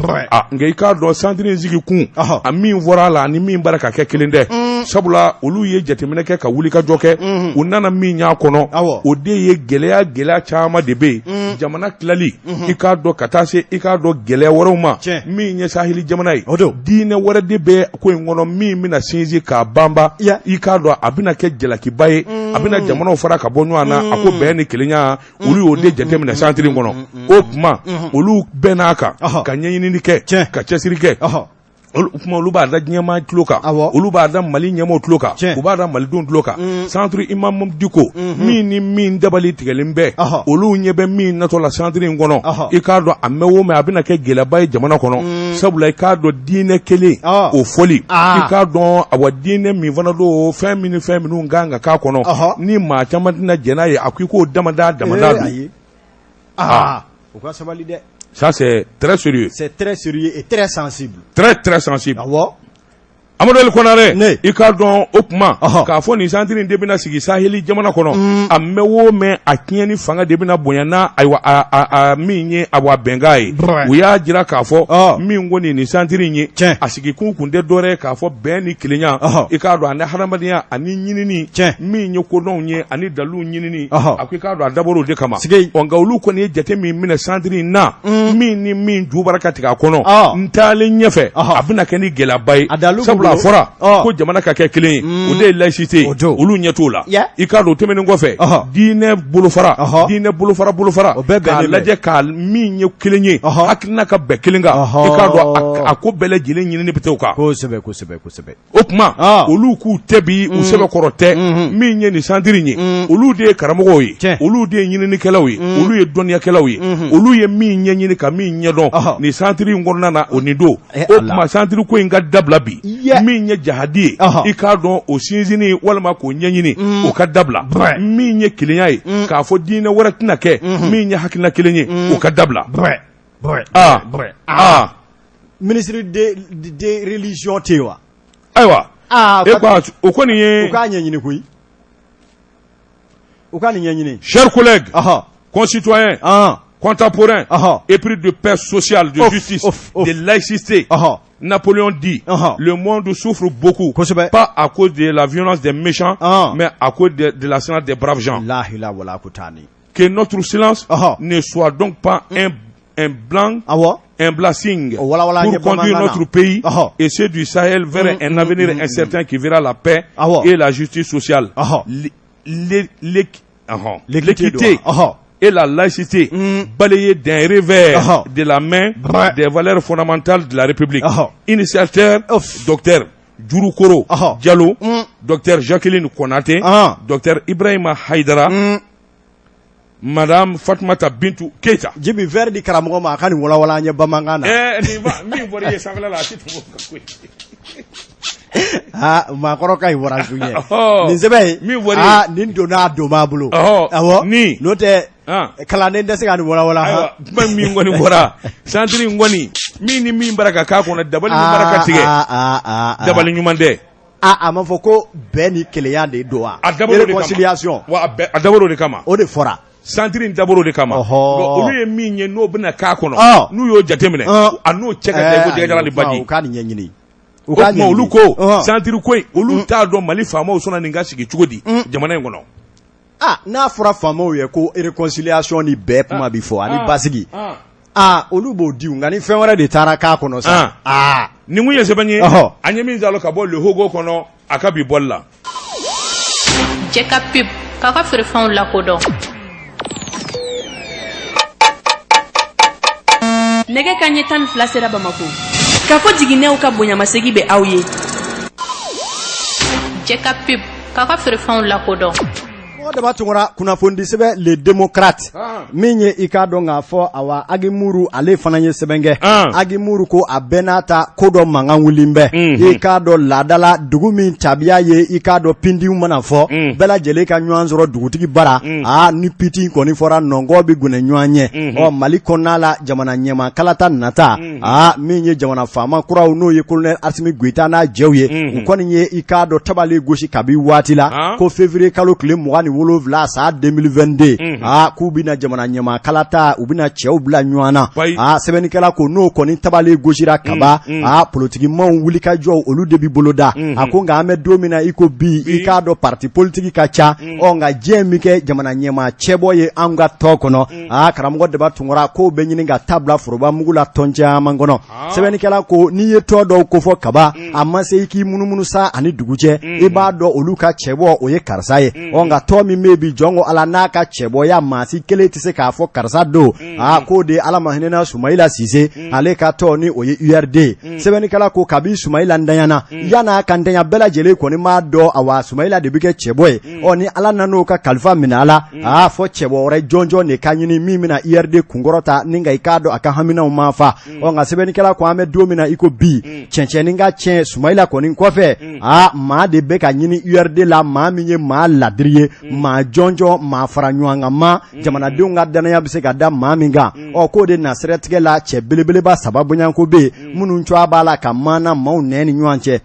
A: nka i k'a dɔn centre in sigi kun a min fɔra a la ani min bara ka kɛ kelen tɛ sabula olu ye jateminɛ kɛ ka wuli ka jɔ kɛ u nana min y'a kɔnɔ o de ye gɛlɛya gɛlɛya caman de bɛ yen jamana tilali i k'a dɔn ka taa se i k'a dɔn gɛlɛya wɛrɛw ma min ye saheli jamana ye diinɛ wɛrɛ de bɛ ko in kɔnɔ min bɛna sinsin k'a banba i k'a dɔn a bɛna kɛ jalakiba ye a bɛna jamanaw fara ka bɔ ɲɔgɔn na a ko bɛn ni kelenya olu y'o de jateminɛ centre in kɔnɔ o tuma olu bɛnn'a kan ka ɲɛɲinini kɛ ka cɛsiri kɛ o tuma olu b'a da diɲɛmaa tulo kan olu b'a da Mali ɲɛmaaw tulo kan u b'a da malidenw tulo kan centre Imam Diko min ni min dabali tigɛlen bɛ olu ɲɛ bɛ min natɔ la centre in kɔnɔ i k'a dɔn a mɛn o mɛn a bɛna kɛ gɛlɛyaba ye jamana kɔnɔ sabula i k'a dɔn diinɛ kelen o fɔli i k'a dɔn awa diinɛ min fana don fɛn min ni fɛn minnu kan ka k'a kɔnɔ ni maa caman tɛna jɛn n'a ye a ko i k'o damada damada don
B: aa u ka sabali dɛ
A: ça c'est très sérieux
B: c'est très sérieux et très sensible
A: très très sensible
B: awɔ
A: Amadu Ali Konare i k'a dɔn o tuma k'a fɔ nin centre in de bɛna sigi saheli jamana kɔnɔ a mɛn o mɛn a tiɲɛni fanga de bɛna bonya n'a ayiwa a min ye awa bɛnkan ye u y'a jira k'a fɔ min kɔni nin centre in ye a sigikun kun tɛ dɔwɛrɛ ye k'a fɔ bɛn ni kelenya i k'a dɔn ani hadamadenya ani ɲinini min ye kodɔnw ye ani daliluw ɲinini a ko i k'a dɔn a dabɔra o de kama ɔ nka olu kɔni ye jate min minɛ centre in na min ni min ju bara ka tigɛ a kɔnɔ n taalen ɲɛfɛ a bɛna kɛ ni gɛlɛyaba ye sabula a fɔra ko jamana ka kɛ kelen ye o de ye laïcité ye olu ɲɛ t'o la i k'a dɔn o tɛmɛnen kɔfɛ diinɛ bolofara diinɛ bolofara bolofara k'a lajɛ ka min ye kelen ye hakilina ka bɛn kelen kan i k'a dɔn a ko bɛɛ lajɛlen ɲinini bɛ taa o kan
B: kosɛbɛ kosɛbɛ kosɛbɛ
A: o tuma olu k'u tɛ bi u sɛbɛkɔrɔ tɛ min ye nin centre in ye olu de ye karamɔgɔw ye olu de ye ɲininikɛlaw ye olu ye dɔnniyakɛlaw ye olu ye min ɲɛɲini ka min ɲɛdɔn nin centre in kɔnɔna na o nin don o tuma centre ko in ka dabila bi min ye jahadi ye i k'a dɔn o sinsinni walima k'o ɲɛɲini o ka dabila min ye kelenya ye k'a fɔ diinɛ wɛrɛ tɛna kɛ min ye hakilina kelen ye o ka dabila
B: aa ministre de religion tɛ yen wa
A: ayiwa e ko o kɔni ye
B: u k'a ɲɛɲini koyi u ka nin ɲɛɲini
A: chers collègues concitoyens contemporains épris de paix sociale de justice de laïcité Napoléon dit le monde souffre beaucoup pas à cause de la violence des méchants mais à cause de la silence des braves gens que notre silence ne soit donc pas un blanc un blanc-seing pour conduire notre pays et ceux du Sahel vers un avenir incertain qui verra la paix et la justice sociale l'équité et la laïcité balayées d'un revers de la main des valeurs fondamentales de la République initiateur docteur Djurukoro Diallo docteur Jacqueline Konaté docteur Ibrahima Haïdara Madame Fatumata Bintu Keita.
B: Jibi verre di karamɔgɔ ma a ka nin walawala an ye bamanankan na.
A: Ɛɛ nin min fɔra i ye sanfɛla la a tɛ tɛmɛ o kan koyi.
B: Aa maakɔrɔ ka ɲi wara su ɲɛ. Nin sɛbɛn in.
A: Min fɔra i ye. Aa
B: nin donna a donbaa bolo.
A: Awɔ nin.
B: N'o tɛ. Kalanden tɛ se ka nin walawala.
A: Ayiwa kuma min kɔni fɔra centre in kɔni min ni min bara ka k'a kɔnɔ dabali min bara ka tigɛ. Dabali ɲuman tɛ.
B: A ma fɔ ko bɛn ni kelenya de don wa?
A: A dabɔra o de kama.
B: Réconciliation.
A: Wa a dabɔra o de kama.
B: O de fɔra.
A: Centre in dabɔra o de kama.
B: Ɔhɔ.
A: Bon olu ye min ye n'o bɛna k'a kɔnɔ. N'u y'o jateminɛ. A n'o cɛ ka jan i ko jɛgɛjalan ni baji.
B: U ka nin ɲɛɲini.
A: U k'a ɲɛɲini. Olu ko centre ko in olu t'a dɔn Mali faamaw sɔnna nin ka sigi cogo di jamana in kɔnɔ.
B: Aa n'a fɔra faamaw ye ko réconciliation ni bɛn kuma bɛ fɔ ani basigi aa olu b'o di nka ni fɛn wɛrɛ de taara k'a kɔnɔ sa
A: aa nin kun ye sɛbɛn ye an ye min zalo ka bɔ Le Hogo kɔnɔ a ka bi bɔli la.
C: Jɛ ka pub k'a ka feerefɛnw lakodɔn. Nɛgɛ kanɲɛ 12 sera Bamakɔ. Kako jiginɛw ka bonyamasegin bɛ aw ye. Jɛ ka pub k'aw ka feerefɛnw lakodɔn.
B: Mɔgɔ daba tunkara kunnafonidi sɛbɛn Le Démocrate min ye i k'a dɔn k'a fɔ awa Agi Muru ale fana ye sɛbɛn kɛ Agi Muru ko a bɛɛ n'a ta ko dɔ mankan wulilen bɛ i k'a dɔn laadala dugu min tabiya ye i k'a dɔn pindiw mana fɔ bɛɛ lajɛlen ka ɲɔgɔn sɔrɔ dugutigi bara aa ni piti kɔni fɔra nɔnkɔ bɛ gɛnɛ ɲɔgɔn ɲɛ ɔ Mali kɔnɔna la jamana ɲɛmaa kalata nata aa min ye jamana faama kuraw n'o ye colonel Asimi Goyita n'a jɛw ye u kɔni ye i k'a dɔn tabali gosi kabi waati la ko février kalo tile 27 san 2022 aa k'u bɛna jamana ɲɛmaa kalata u bɛna cɛw bila ɲɔgɔn na aa sɛbɛnnikɛla ko n'o kɔni tabali gosira kaban aa politikimaw wulikajɔw olu de bɛ boloda a ko nka an bɛ don min na i ko bi i k'a dɔn parti politique ka ca ɔ nka diɲɛ min kɛ jamana ɲɛmaa cɛbɔ ye an ka tɔn kɔnɔ aa karamɔgɔ daba tunkara k'o bɛ ɲini ka ta bila foroba mugu la tɔn caman kɔnɔ sɛbɛnnikɛla ko n'i ye tɔn dɔw kofɔ kaban a ma se i k'i munumunu sa ani dugu cɛ i b'a dɔn olu ka cɛbɔ o ye karisa ye ɔ nka tɔn min bɛ bi jɔn ko ala n'a ka cɛbɔya maa si kelen tɛ se k'a fɔ karisa don aa k'o de ala ma hinɛna Sumayila Sise ale ka tɔn ni o ye URD ye sɛbɛnnikɛla ko kabi Sumayila ntanyana yan'a ka ntanya bɛɛ lajɛlen kɔni b'a dɔn awa Sumayila de bɛ kɛ cɛbɔ ye ɔ ni ala nan'o ka kalifa minɛ a la aa fɔ cɛbɔ wɛrɛ jɔnjɔn de ka ɲini min bɛna URD kunkɔrɔta ni ka i k'a dɔn a ka haminaw ma fa ɔ nka sɛbɛnnikɛla ko an bɛ don min na i ko bi cɛncɛnnin ka cɛn Sumayila kɔni kɔfɛ aa maa de bɛ ka ɲini URD la maa min ye maa ladiri ye maa jɔnjɔn maa fara ɲɔgɔn kan maa jamanadenw ka danaya bɛ se ka da maa min kan ɔ k'o de na siratigɛ la cɛ belebeleba saba bonyanko bɛ yen minnu cogoya b'a la ka maana maaw nɛn ni ɲɔgɔn cɛ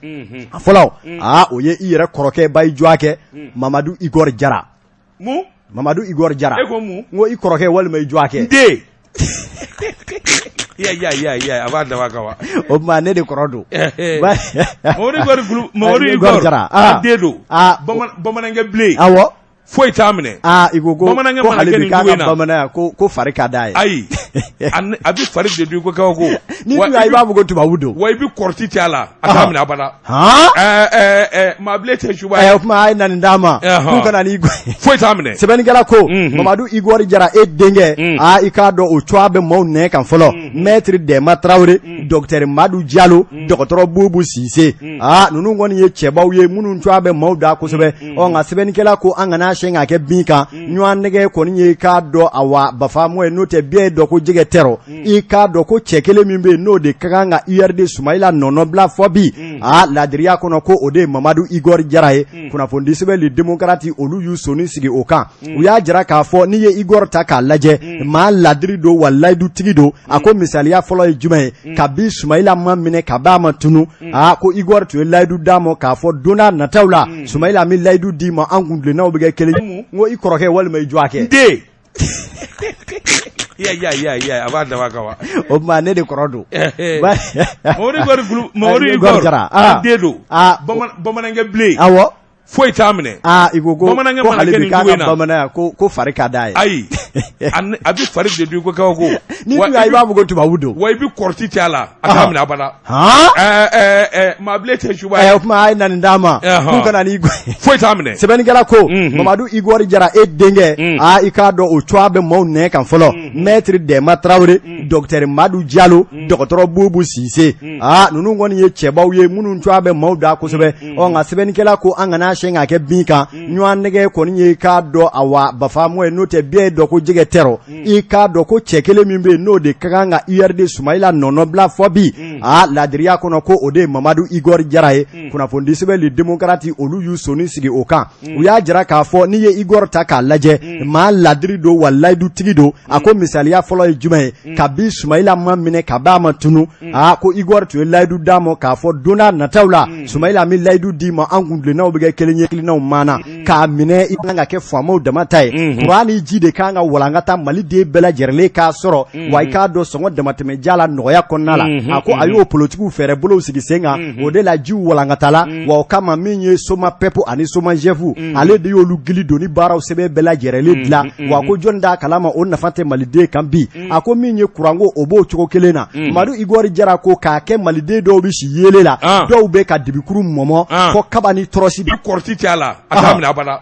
B: a fɔlɔ aa o ye i yɛrɛ kɔrɔkɛ ba i jɔakɛ Mamadu Igor Jara Mamadu Igor Jara
A: e ko mun
B: n ko i kɔrɔkɛ walima i jɔakɛ
A: n den ya ya ya ya a b'a daba kan wa
B: o tuma ne de kɔrɔ don
A: Mamadu Igor Jara a den don bamanankɛ bilen
B: awɔ
A: foyi t'a minɛ
B: aa i ko ko bamanankɛ ko hali bi k'a ka bamananya ko ko fari ka d'a ye
A: ayi a bɛ fari de dun ko kabako
B: ni dun i b'a fɔ ko tubabu don
A: wa i bɛ kɔrɔti cɛ a la a t'a minɛ abada maa bilen tɛ suba
B: ye o tuma a ye na nin d'a ma k'u ka na ni
A: foyi t'a minɛ
B: sɛbɛnnikɛla ko Mamadu Igor Jara e denkɛ aa i k'a dɔn o cogoya bɛ maaw nɛn kan fɔlɔ maître Dɛma Tarawele docteur Madu Jalo dɔgɔtɔrɔ Bubu Sise aa ninnu kɔni ye cɛbaw ye minnu cogoya bɛ maaw da kosɛbɛ ɔ nka sɛbɛnnikɛla ko an kana siyɛn k'a kɛ bin kan ɲɔgɔn nɛgɛ kɔni ye i k'a dɔn awa bafa mɔ ye n'o tɛ bɛɛ ye dɔn ko jɛgɛ tɛ i k'a dɔn ko cɛ kelen min bɛ yen n'o de ka kan ka URD Sumayila nɔnɔbila fɔ bi aa ladiriya kɔnɔ ko o de ye Mamadu Igor Jara ye kunnafonidi sɛbɛn Le Démocrate olu y'u sɔnni sigi o kan u y'a jira k'a fɔ n'i ye Igor ta k'a lajɛ maa ladiri don wa layidutigi don a ko misaliya fɔlɔ ye jumɛn ye kabi Sumayila ma minɛ kabi a ma tunu aa ko Igor tun ye layidu d'a ma k'a fɔ don n'a nataw la Sumayila an bɛ layidu d'i ma an kuntilennaw bɛ kɛ kelen n ko i kɔrɔkɛ walima i jɔakɛ
A: n den ya ya ya ya a b'a daba kan wa
B: o tuma ne de kɔrɔ don
A: Mamadu Igor Jara a den don bamanankɛ bilen
B: awɔ
A: foyi t'a minɛ
B: aa i ko ko ko hali bi k'a ka bamananya ko ko fari ka d'a ye
A: ayi a bɛ fari de dun ko kabako
B: ni dun i b'a fɔ ko tubabu don
A: wa i bɛ kɔrɔti cɛ a la a t'a minɛ abada maa bilen tɛ suba
B: ye o tuma a ye na nin d'a ma k'u ka na ni
A: foyi t'a minɛ
B: sɛbɛnnikɛla ko Mamadu Igor Jara e denkɛ aa i k'a dɔn o cogoya bɛ maaw nɛn kan fɔlɔ maître Dɛma Tarawele docteur Madu Jalo dɔgɔtɔrɔ Bubu Sise aa ninnu kɔni ye cɛbaw ye minnu cogoya bɛ maaw da kosɛbɛ ɔ nka sɛbɛnnikɛla ko an kana siyɛn k'a kɛ bin kan ɲɔgɔn nɛgɛ kɔni ye i k'a dɔn awa bafa mɔ ye n'o tɛ bɛɛ ye dɔn ko jɛgɛ tɛ i k'a dɔn ko cɛ kelen min bɛ yen n'o de ka kan ka URD Sumayila nɔnɔbila fɔ bi aa ladiriya kɔnɔ ko o de ye Mamadu Igor Jara ye kunnafonidi sɛbɛn Le Démocrate olu y'u sɔnni sigi o kan u y'a jira k'a fɔ n'i ye Igor ta k'a lajɛ maa ladiri don wa layidutigi don a ko misaliya fɔlɔ ye jumɛn ye kabi Sumayila ma minɛ kabi a ma tunu aa ko Igor tun ye layidu d'a ma k'a fɔ don n'a nataw la Sumayila an bɛ layidu d'i ma an kuntilennaw bɛ kɛ kelen ye hakilinaw maana k'a minɛ i kan ka kɛ faamaw dama ta ye kuran ni ji de kan ka walankata maliden bɛɛ lajɛlen k'a sɔrɔ wa i k'a dɔn sɔngɔ damatɛmɛdiya la nɔgɔya kɔnɔna la a ko a y'o politigiw fɛɛrɛ bolow sigi sen kan o de la jiw walankatala wa o kama min ye SOMAPEP ani SOMAGEF ale de y'olu gili doni baaraw sɛbɛn bɛɛ lajɛlen dilan wa ko jɔn t'a kalama o nafa tɛ maliden kan bi a ko min ye kuranko o b'o cogo kelen na Madu Igor Jara ko k'a kɛ maliden dɔw bɛ si yeelen la dɔw bɛ ka dibikuru mɔmɔ fɔ kaba ni tɔrɔsi
A: kɔrɔti cɛ a la a t'a minɛ abada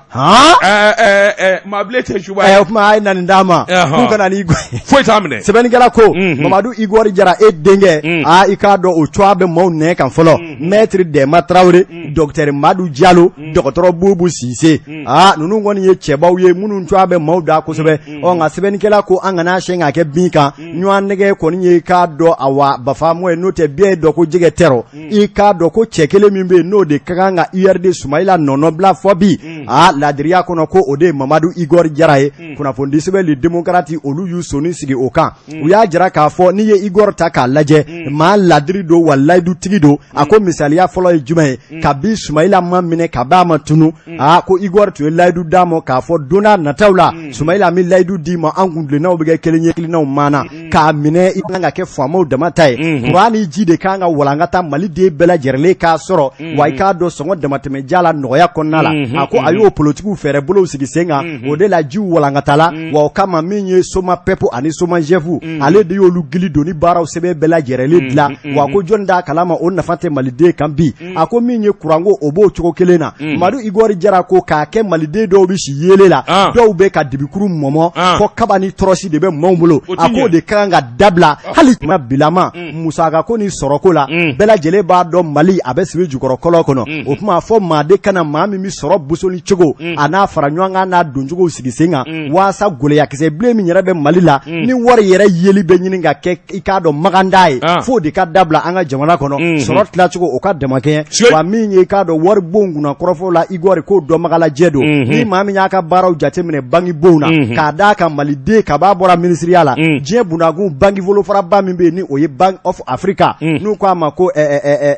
A: maa bilen tɛ suba
B: ye o tuma a ye na nin d'a ma k'u ka na ni
A: foyi t'a minɛ
B: sɛbɛnnikɛla ko Mamadu Igor Jara e denkɛ aa i k'a dɔn o cogoya bɛ maaw nɛn kan fɔlɔ maître Dɛma Tarawele docteur Madu Jalo dɔgɔtɔrɔ Bubu Sise aa ninnu kɔni ye cɛbaw ye minnu cogoya bɛ maaw da kosɛbɛ ɔ nka sɛbɛnnikɛla ko an kana siyɛn k'a kɛ bin kan ɲɔgɔn nɛgɛ kɔni ye i k'a dɔn awa bafa mɔ ye n'o tɛ bɛɛ ye dɔn ko jɛgɛ tɛ i k'a dɔn ko cɛ kelen min bɛ yen n'o de ka kan ka URD Sumayila nɔnɔbila fɔ bi aa ladiriya kɔnɔ ko o de ye Mamadu Igor Jara ye kunnafonidi sɛbɛn Le Démocrate olu y'u sɔnni sigi o kan u y'a jira k'a fɔ n'i ye Igor ta k'a lajɛ maa ladiri don wa layidutigi don a ko misaliya fɔlɔ ye jumɛn ye kabi Sumayila ma minɛ kabi a ma tunu aa ko Igor tun ye layidu d'a ma k'a fɔ don n'a nataw la Sumayila an bɛ layidu d'i ma an kuntilennaw bɛ kɛ kelen ye hakilinaw maana k'a minɛ i kan ka kɛ faamaw dama ta ye kuran ni ji de kan ka walankata maliden bɛɛ lajɛrɛlen k'a sɔrɔ wa i k'a dɔn sɔngɔ damatɛmɛja la nɔgɔya kɔnɔna la a ko a y'o politigiw fɛɛrɛ bolow sigi sen kan o de la jiw walankatala wa o kama min ye SOMAPEP ani SOMAGEF ale de y'olu gili doni baaraw sɛbɛn bɛɛ lajɛrɛlen dilan wa ko jɔn t'a kalama o nafa tɛ maliden kan bi a ko min ye kuranko o b'o cogo kelen na Madu Igor Jara ko k'a kɛ maliden dɔw bɛ si yeelen la dɔw bɛ ka dibikuru mɔmɔ fɔ kaba ni tɔrɔsi de bɛ maaw bolo a k'o de ka kan ka dabila hali tuma bilama musakako ni sɔrɔko la bɛɛ lajɛlen b'a dɔn Mali a bɛ sibi jukɔrɔ kɔlɔn kɔnɔ o tuma fɔ maa de ka na maa min bɛ sɔrɔ bosoli cogo a n'a fara ɲɔgɔn kan n'a doncogo sigi sen kan waasa gɛlɛyakisɛ bilen min yɛrɛ bɛ Mali la ni wari yɛrɛ yeli bɛ ɲini ka kɛ i k'a dɔn maganda ye ah. f'o de ka dabila an ka jamana kɔnɔ sɔrɔ tilacogo o ka damakɛɲɛ wa min ye i k'a dɔn wari bon kunna kɔrɔfɔ la Igor k'o dɔnbagalajɛ don ni maa min y'a ka baaraw jateminɛ banki bonw na k'a d'a kan maliden kab'a bɔra minisiriya la diɲɛ bundakun banki bolofaraba min bɛ yen ni o ye Bank of Africa n'u k'a ma ko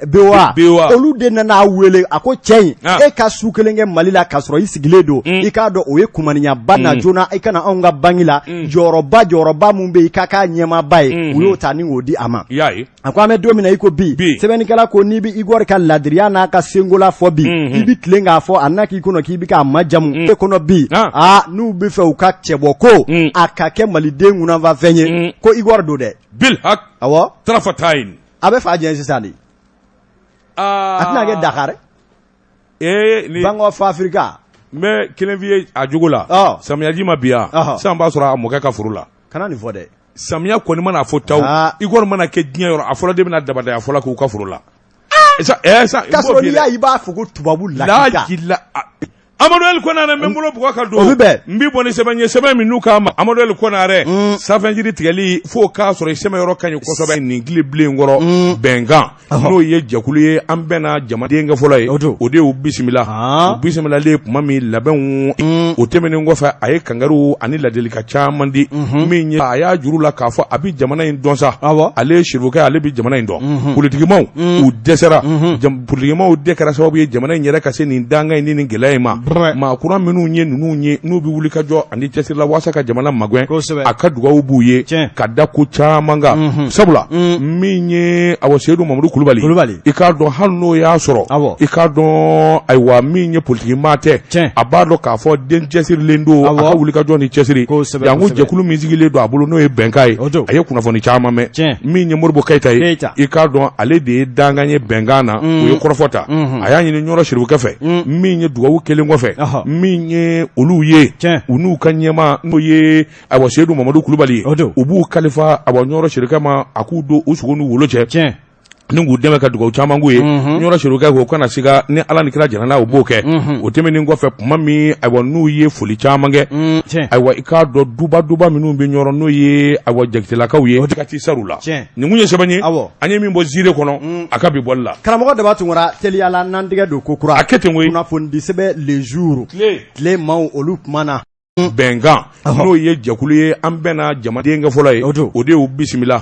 B: BOA olu de nana a wele a ko cɛ in ah. e ka su kelen kɛ Mali la k'a sɔrɔ i sigilen don i k'a dɔn o ye kumaniyaba na joona i ka na anw ka banki la jɔyɔrɔba jɔyɔrɔba min bɛ yen i ka k'a ɲɛmaaba ye u y'o ta ni k'o di a ma a ko an bɛ don min na i ko bi sɛbɛnnikɛla ko n'i bɛ Igor ka ladiriya n'a ka senkola fɔ bi i bɛ tilen k'a fɔ a na k'i kɔnɔ k'i bɛ k'a majamu e kɔnɔ bi aa n'u bɛ fɛ u ka cɛbɔ ko a ka kɛ maliden kunnafafɛn ye ko Igor don dɛ
A: bilhak
B: awɔ
A: tarafatayin
B: a bɛ fa jɛn sisan de a tɛna kɛ Dakar
A: ee
B: Bank of Africa
A: n bɛ kelen f'i ye a jogo la samiyaji ma bi yan sisan b'a sɔrɔ a mɔkɛ ka foro la
B: kana nin fɔ dɛ
A: samiya kɔni mana fɔ taw Igor mana kɛ diɲɛ yɔrɔ a fɔlɔ de bɛna dabada a fɔlɔ k'u ka foro la
B: k'a sɔrɔ n'i y'a ye i b'a fɔ ko tubabu
A: lakika Amadu El Konare n bɛ n bolo bugɔ ka don
B: o bɛ bɛn
A: n bɛ bɔ ni sɛbɛn ye sɛbɛn min n'u k'a ma Amadu El Konare safɛnjiri tigɛli f'o k'a sɔrɔ i sɛmɛyɔrɔ ka ɲi kosɛbɛ nin tile bilen kɔrɔ bɛnkan n'o ye jɛkulu ye an bɛnna jamanaden kɛ fɔlɔ ye o de y'u bisimila u bisimilalen tuma min labɛnw o tɛmɛnen kɔfɛ a ye kangariw ani ladilikan caman di min ye a y'a juru la k'a fɔ a bɛ jamana in dɔn sa ale ye sirifukɛ ale bɛ jamana in dɔn politikimaw u dɛsɛra politikimaw de kɛra sababu ye jamana in yɛrɛ ka se nin danga in ni nin gɛlɛya in ma maa kura minnu ye ninnu ye n'u bɛ wuli ka jɔ ani cɛsiri la waasa ka jamana magɛn a ka dugawu b'u ye ka da ko caman kan mhm. sabula mm. min ye awa Seyidu Mamadu Kulubali i k'a dɔn hali n'o y'a sɔrɔ i k'a dɔn ayiwa min ye politiki maa tɛ a b'a dɔn k'a fɔ den cɛsirilen don a ka wuli ka jɔ ni cɛsiri janko jɛkulu min sigilen don a bolo n'o ye bɛnkan ye a ye kunnafoni caman mɛn min ye Modibo Keyita ye i k'a dɔn ale de ye dankan ye bɛnkan na mm. o ye kɔrɔfɔ ta mm-hmm. a y'a ɲini Ɲɔrɔ sirifukɛ fɛ mm. min ye dugawu kɛlen kɔfɛ min ye olu ye u n'u ka ɲɛmaa n'o ye ayiwa Seyidu Mamadu Kulubali ye u b'u kalifa awa Ɲɔrɔ sirifukɛ ma a k'u don u sogo n'u wolo cɛ ni k'u dɛmɛ ka dugawu caman k'u ye mhm. Ɲɔrɔ sirifukɛ ko kana siga ni Ala ni kira jɛnna n'a u b'o kɛ mhm. o tɛmɛnen kɔfɛ tuma min ayiwa n'u ye foli caman kɛ mm, ayiwa i k'a dɔn duba duba minnu bɛ Ɲɔrɔ n'o ye ayiwa Jakitelakaw ye ka t'i sar'u la nin kun ye sɛbɛn ye an ye min bɔ Ziire kɔnɔ mm. a ka bi bɔli la
B: karamɔgɔ Daba Tunkara teliya la n'an tɛgɛ don ko kura
A: a kɛ ten koyi
B: kunnafonidi sɛbɛn Le Jour tile maaw olu kumana
A: bɛnkan n'o ye jɛkulu ye an bɛnna jamanaden kɛ fɔlɔ ye o de y'u bisimila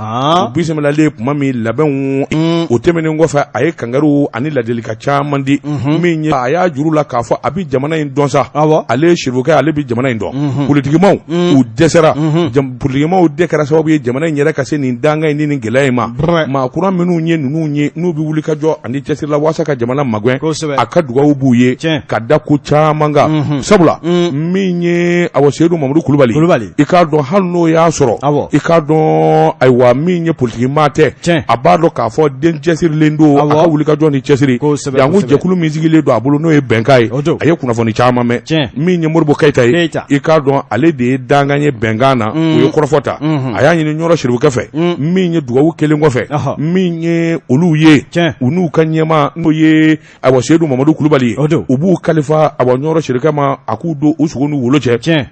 A: u bisimilalen tuma min labɛnw mm. o tɛmɛnen kɔfɛ a ye kangariw ani ladilikan caman di mm-hmm. min ye a y'a juru la k'a fɔ a bɛ jamana in dɔn sa ale ye sirifukɛ ale bɛ jamana in dɔn mm-hmm. politikimaw mm. u dɛsɛra mm-hmm. politikimaw de kɛra sababu ye jamana in yɛrɛ ka se nin danga in ni nin gɛlɛya in ma maa kura minnu ye ninnu ye n'u bɛ wuli ka jɔ ani cɛsiri la waasa ka jamana magɛn a ka dugawu b'u ye ka da ko caman kan sabula min ye ye awa Seyidu Mamadu Kulubali
B: Kulubali
A: i k'a dɔn hali n'o y'a sɔrɔ
B: awɔ
A: i k'a dɔn ayiwa min ye politiki maa tɛ
B: Tiɲɛ.
A: a b'a dɔn k'a fɔ den cɛsirilen don a
B: Awɔ.
A: ka wulikajɔ ni cɛsiri
B: Kosɛbɛ,
A: janko
B: kosɛbɛ.
A: jɛkulu min sigilen don a bolo n'o ye bɛnkan ye
B: O don.
A: a ye kunnafoni caman mɛn
B: Tiɲɛ.
A: min ye Modibo Keyita ye
B: Keyita.
A: i k'a dɔn ale de ye dankan ye bɛnkan na o ye kɔrɔfɔ ta a y'a ɲini Ɲɔrɔ Sirifukɛ fɛ min ye dugawu kelen kɔfɛ
B: Ɔhɔ.
A: min ye olu ye
B: Tiɲɛ.
A: u n'u ka ɲɛmaa n'o ye ayiwa Seyidu Mamadu Kulubali ye
B: O don.
A: u b'u kalifa awa Ɲɔrɔ Sirifukɛ ma a k'u don u sogo n'u wolo cɛ
B: Tiɲɛ.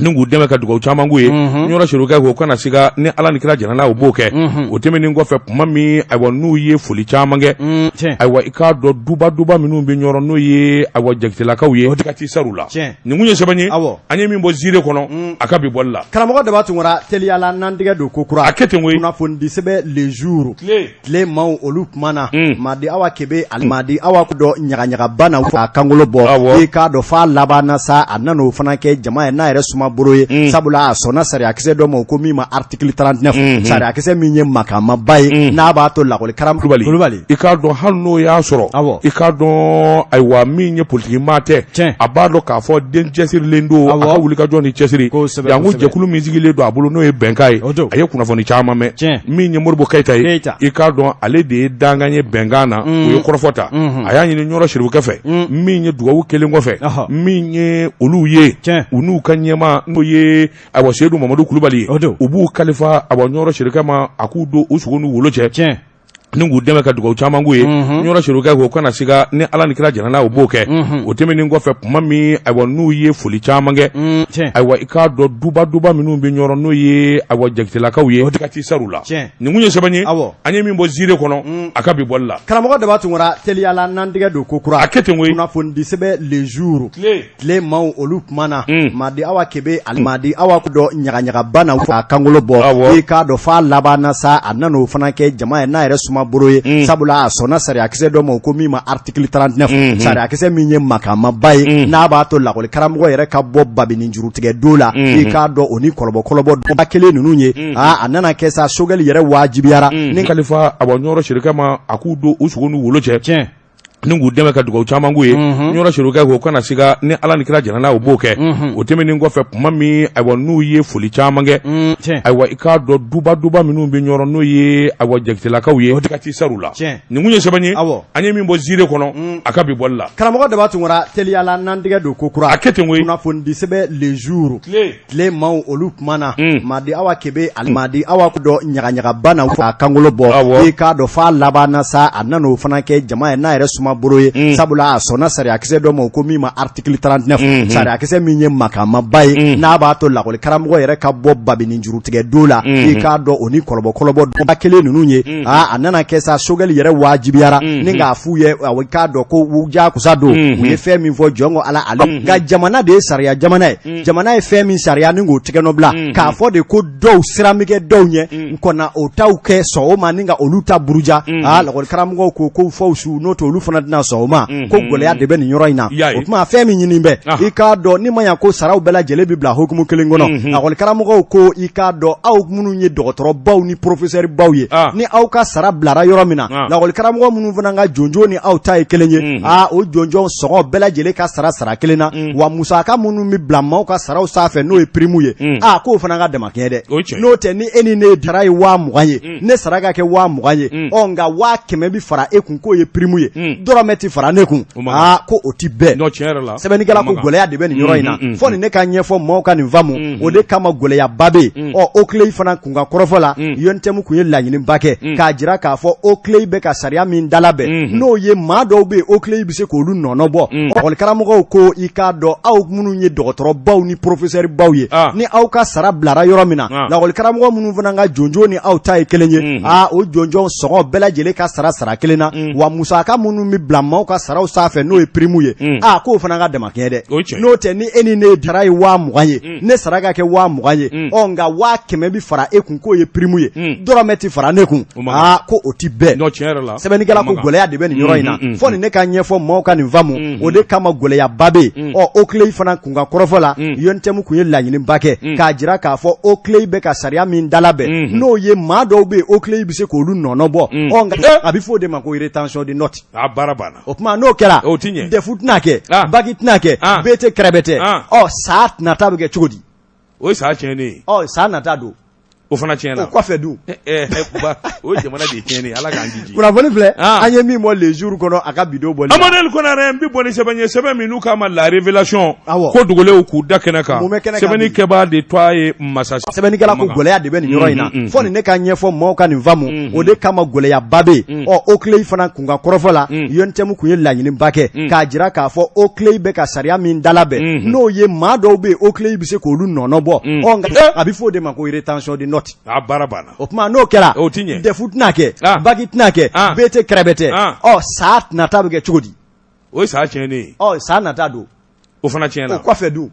A: ni k'u dɛmɛ ka dugawu caman k'u ye Ɲɔrɔ Sirifukɛ ko kana siga ni Ala ni kira jɛnna n'a ye u b'o kɛ o tɛmɛnen kɔfɛ tuma min ayiwa n'u ye foli caman kɛ
B: Tiɲɛ.
A: ayiwa i k'a dɔn duba duba minnu bɛ Ɲɔrɔ n'o ye ayiwa Jakitelakaw ye ka t'i sar'u la
B: Tiɲɛ.
A: nin kun ye sɛbɛn ye
B: Awɔ.
A: an ye min bɔ ziire kɔnɔ a ka bi bɔli la
B: Karamɔgɔ Daba Tunkara teliya la n'an tɛgɛ don ko kura
A: a kɛ ten koyi
B: kunnafonidi sɛbɛn Le Jour
A: Tile.
B: tile maaw olu kumana Madi Awa Kebe ali Madi Awa dɔ ɲagaɲagaba na a kankolo bɔ
A: Awɔ.
B: i k'a dɔn f'a laban na sa a nan'o fana kɛ jama ye n'a yɛrɛ suma bolo ye sabula a sɔnna sariyakisɛ dɔ ma o ko min ma article 39 sariyakisɛ min ye makamaba ye n'a b'a to lakɔli karamɔgɔ
A: Kulubali
B: Kulubali
A: i k'a dɔn hali n'o y'a sɔrɔ
B: Awɔ.
A: i k'a dɔn ayiwa min ye politiki maa tɛ
B: Tiɲɛ.
A: a b'a dɔn k'a fɔ den cɛsirilen don a
B: Awɔ.
A: ka wulikajɔ ni cɛsiri
B: Kosɛbɛ,
A: janko
B: kosɛbɛ.
A: jɛkulu min sigilen don a bolo n'o ye bɛnkan ye
B: O don.
A: a ye kunnafoni caman mɛn
B: Tiɲɛ.
A: min ye Modibo Keyita ye
B: Keyita.
A: i k'a dɔn ale de ye dankan ye bɛnkan na o ye kɔrɔfɔ ta a y'a ɲini Ɲɔrɔ Sirifukɛ fɛ min ye dugawu kelen kɔfɛ
B: Ɔhɔ.
A: min ye olu ye
B: Tiɲɛ.
A: u n'u ka ɲɛmaa n'o ye ayiwa Seyidu Mamadu Kulubali ye
B: O don.
A: u b'u kalifa awa Ɲɔrɔ Sirifukɛ ma a k'u don u sogo n'u wolo cɛ
B: Tiɲɛ.
A: ni k'u dɛmɛ ka dugawu caman k'u ye Ɲɔrɔ Sirifukɛ ko kana siga ni Ala ni kira jɛnna n'a ye u b'o kɛ o tɛmɛnen kɔfɛ tuma min ayiwa n'u ye foli caman kɛ
B: Tiɲɛ.
A: ayiwa i k'a dɔn duba duba minnu bɛ Ɲɔrɔ n'o ye ayiwa Jakitelakaw ye ka t'i sar'u la
B: Tiɲɛ.
A: nin kun ye sɛbɛn ye
B: Awɔ.
A: an ye min bɔ ziire kɔnɔ a ka bi bɔli la
B: Karamɔgɔ Daba Tunkara teliya la n'an tɛgɛ don ko kura
A: a kɛ ten koyi
B: kunnafonidi sɛbɛn Le Jour
A: Tile.
B: tile maaw olu kumana Madi Awa Kebe ali Madi Awa dɔ ɲagaɲagaba na a kankolo bɔ
A: Awɔ.
B: i k'a dɔn f'a laban na sa a nan'o fana kɛ jama ye n'a yɛrɛ suma bolo ye sabula a sɔnna sariyakisɛ dɔ ma o ko min ma article 39 sariyakisɛ min ye makamaba ye n'a b'a to lakɔli karamɔgɔ yɛrɛ ka bɔ babini jurutigɛ don la i k'a dɔn o ni kɔlɔbɔ kɔlɔbɔ ba kelen ninnu ye aa a nana kɛ sa Sogɛli yɛrɛ wajibiyara
A: ni kalifa awa Ɲɔrɔ Sirifukɛ ma a k'u don u sogo n'u wolo cɛ
B: Tiɲɛ.
A: ni k'u dɛmɛ ka dugawu caman k'u ye Ɲɔrɔ Sirifukɛ ko kana siga ni Ala ni kira jɛnna n'a ye u b'o kɛ o tɛmɛnen kɔfɛ tuma min ayiwa n'u ye foli caman kɛ
B: Tiɲɛ.
A: ayiwa i k'a dɔn duba duba minnu bɛ Ɲɔrɔ n'o ye ayiwa Jakitelakaw ye ka t'i sar'u la
B: Tiɲɛ.
A: nin kun ye sɛbɛn ye
B: Awɔ.
A: an ye min bɔ ziire kɔnɔ a ka bi bɔli la
B: Karamɔgɔ Daba Tunkara teliya la n'an tɛgɛ don ko kura
A: a kɛ ten koyi
B: kunnafonidi sɛbɛn Le Jour
A: Tile.
B: tile maaw olu kumana Madi Awa Kebe ali Madi Awa dɔ ɲagaɲagaba na a kankolo bɔ
A: Awɔ.
B: i k'a dɔn f'a laban na sa a nan'o fana kɛ jama ye n'a yɛrɛ suma bolo ye sabula a sɔnna sariyakisɛ dɔ ma o ko min ma article 39 sariyakisɛ min ye makamaba ye n'a b'a to lakɔli karamɔgɔ yɛrɛ ka bɔ babini jurutigɛ don la i k'a dɔn o ni kɔlɔbɔ kɔlɔbɔ ba kelen ninnu ye aa a nana kɛ sa Sogɛli yɛrɛ wajibiyara ni k'a f'u ye awɔ, i k'a dɔn ko u jagosa don u ye fɛn min fɔ jɔn ko Ala ale nka jamana de ye sariya jamana ye jamana ye fɛn min sariya ni k'o tigɛnɔ bila k'a fɔ de ko dɔw siran bɛ kɛ dɔw ɲɛ n kɔnna o taw kɛ sɔn o ma ni ka olu ta buruja aa lakɔli karamɔgɔw ko ko fɔ su n'o tɛ olu fana tɛna sɔn o ma ko gɛlɛya de bɛ nin yɔrɔ in na
A: Y'a ye.
B: o tuma fɛn min ɲini bɛ
A: Aha.
B: i k'a dɔn ni ma ɲa ko saraw bɛɛ lajɛlen bɛ bila hukumu kelen kɔnɔ lakɔli karamɔgɔw ko i k'a dɔn aw minnu ye dɔgɔtɔrɔbaw ni professeur baw ye
A: Ah.
B: ni aw ka sara bilara yɔrɔ min na
A: Ah.
B: lakɔli karamɔgɔ minnu fana ka jonjon ni aw ta ye kelen ye aa o jonjon sɔngɔ bɛɛ lajɛlen ka sara sara kelen na wa musaka minnu bɛ bila maaw ka saraw sanfɛ n'o ye prime ye aa k'o fana ka damakɛɲɛ dɛ
A: O ye tiɲɛ ye.
B: n'o tɛ ni e ni ne sara ye 20,000 ye ne sara ka kɛ 20,000 ye ɔ nka 100,000 bi fara e kun k'o ye prime ye dɔrɔmɛ ti fara ne kun
A: O man kan.
B: aa ko o ti bɛn
A: Non, tiɲɛ yɛrɛ la
B: sɛbɛnnikɛla
A: O
B: ko
A: man kan.
B: gɛlɛya de bɛ nin yɔrɔ in na fɔ nin ne ka ɲɛfɔ maaw ka nin faamu o de kama gɛlɛyaba bɛ yen ɔ OCLEI fana kun ka kɔrɔfɔ la UNTM kun ye laɲiniba kɛ k'a jira k'a fɔ OCLEI bɛ ka sariya min dalabɛn n'o ye maa dɔw bɛ yen OCLEI bɛ se k'olu nɔnɔ bɔ lakɔli karamɔgɔw ko i k'a dɔn aw minnu ye dɔgɔtɔrɔbaw ni professeur baw ye
A: Ah.
B: ni aw ka sara bilara yɔrɔ min na
A: Ah.
B: lakɔli karamɔgɔ minnu fana ka jonjon ni aw ta ye kelen ye aa o jonjon sɔngɔ bɛɛ lajɛlen ka sara sara kelen na wa musaka minnu bɛ bila maaw ka saraw sanfɛ n'o ye prime ye aa k'o fana ka damakɛɲɛ dɛ
A: O ye tiɲɛ ye.
B: n'o tɛ ni e ni ne sara ye 20,000 ye ne sara ka kɛ 20,000 ye ɔ nka 100,000 bi fara e kun k'o ye prime ye dɔrɔmɛ ti fara ne kun
A: O man kan.
B: aa ko o ti bɛn
A: Non, tiɲɛ yɛrɛ la
B: sɛbɛnnikɛla
A: O
B: ko
A: man kan.
B: gɛlɛya de bɛ nin yɔrɔ in na fɔ nin ne ka ɲɛfɔ maaw ka nin faamu o de kama gɛlɛyaba bɛ yen ɔ OCLEI fana kun ka kɔrɔfɔ la UNTM kun ye laɲiniba kɛ k'a jira k'a fɔ OCLEI bɛ ka sariya min dalabɛn n'o ye maa dɔw bɛ yen OCLEI bɛ se k'olu nɔnɔ bɔ ɔ nka a bɛ fɔ o de ma ko rétention de note
A: A baara banna.
B: O tuma n'o kɛra,
A: o ti ɲɛ.
B: DEF tɛna kɛ, bac tɛna kɛ, BT kɛrɛbɛtɛ. Ɔ san nata bɛ kɛ cogo di?
A: O ye san tiɲɛnen ye.
B: Ɔ san nata don.
A: O fana tiɲɛna.
B: O kɔfɛ dun?
A: O ye jamana de tiɲɛnen ye, Ala k'an kisi.
B: Kunnafoni filɛ, an ye min bɔ Le Jour kɔnɔ a ka bi don bɔli
A: la. Amadu Konare n bɛ bɔ ni sɛbɛn ye, sɛbɛn min n'u k'a ma La Révélation, ko dogolenw k'u da kɛnɛ kan, sɛbɛnni kɛbaa de tɔgɔ ye Masasi.
B: Sɛbɛnnikɛla ko gɛlɛya de bɛ nin yɔrɔ in na, fo nin ne ka ɲɛfɔ maaw ka nin faamu, o de kama gɛlɛyaba bɛ yen. Ɔ OCLEI fana kun ka kɔrɔfɔ la, UNTM kun ye laɲiniba kɛ k'a jira k'a fɔ OCLEI bɛ ka sariya min dalabɛn, n'o ye maa dɔw bɛ yen OCLEI bɛ se k'olu nɔnɔ bɔ. Ɔ nka a bɛ fɔ o de ma ko rétention de note.
A: A baara banna.
B: O tuma n'o kɛra,
A: o ti ɲɛ.
B: DEF tɛna kɛ, bac tɛna kɛ, BT kɛrɛbɛtɛ. Ɔ san nata bɛ kɛ cogo di?
A: O ye san tiɲɛnen ye.
B: Ɔ san nata don.
A: O fana tiɲɛna.
B: O kɔfɛ dun?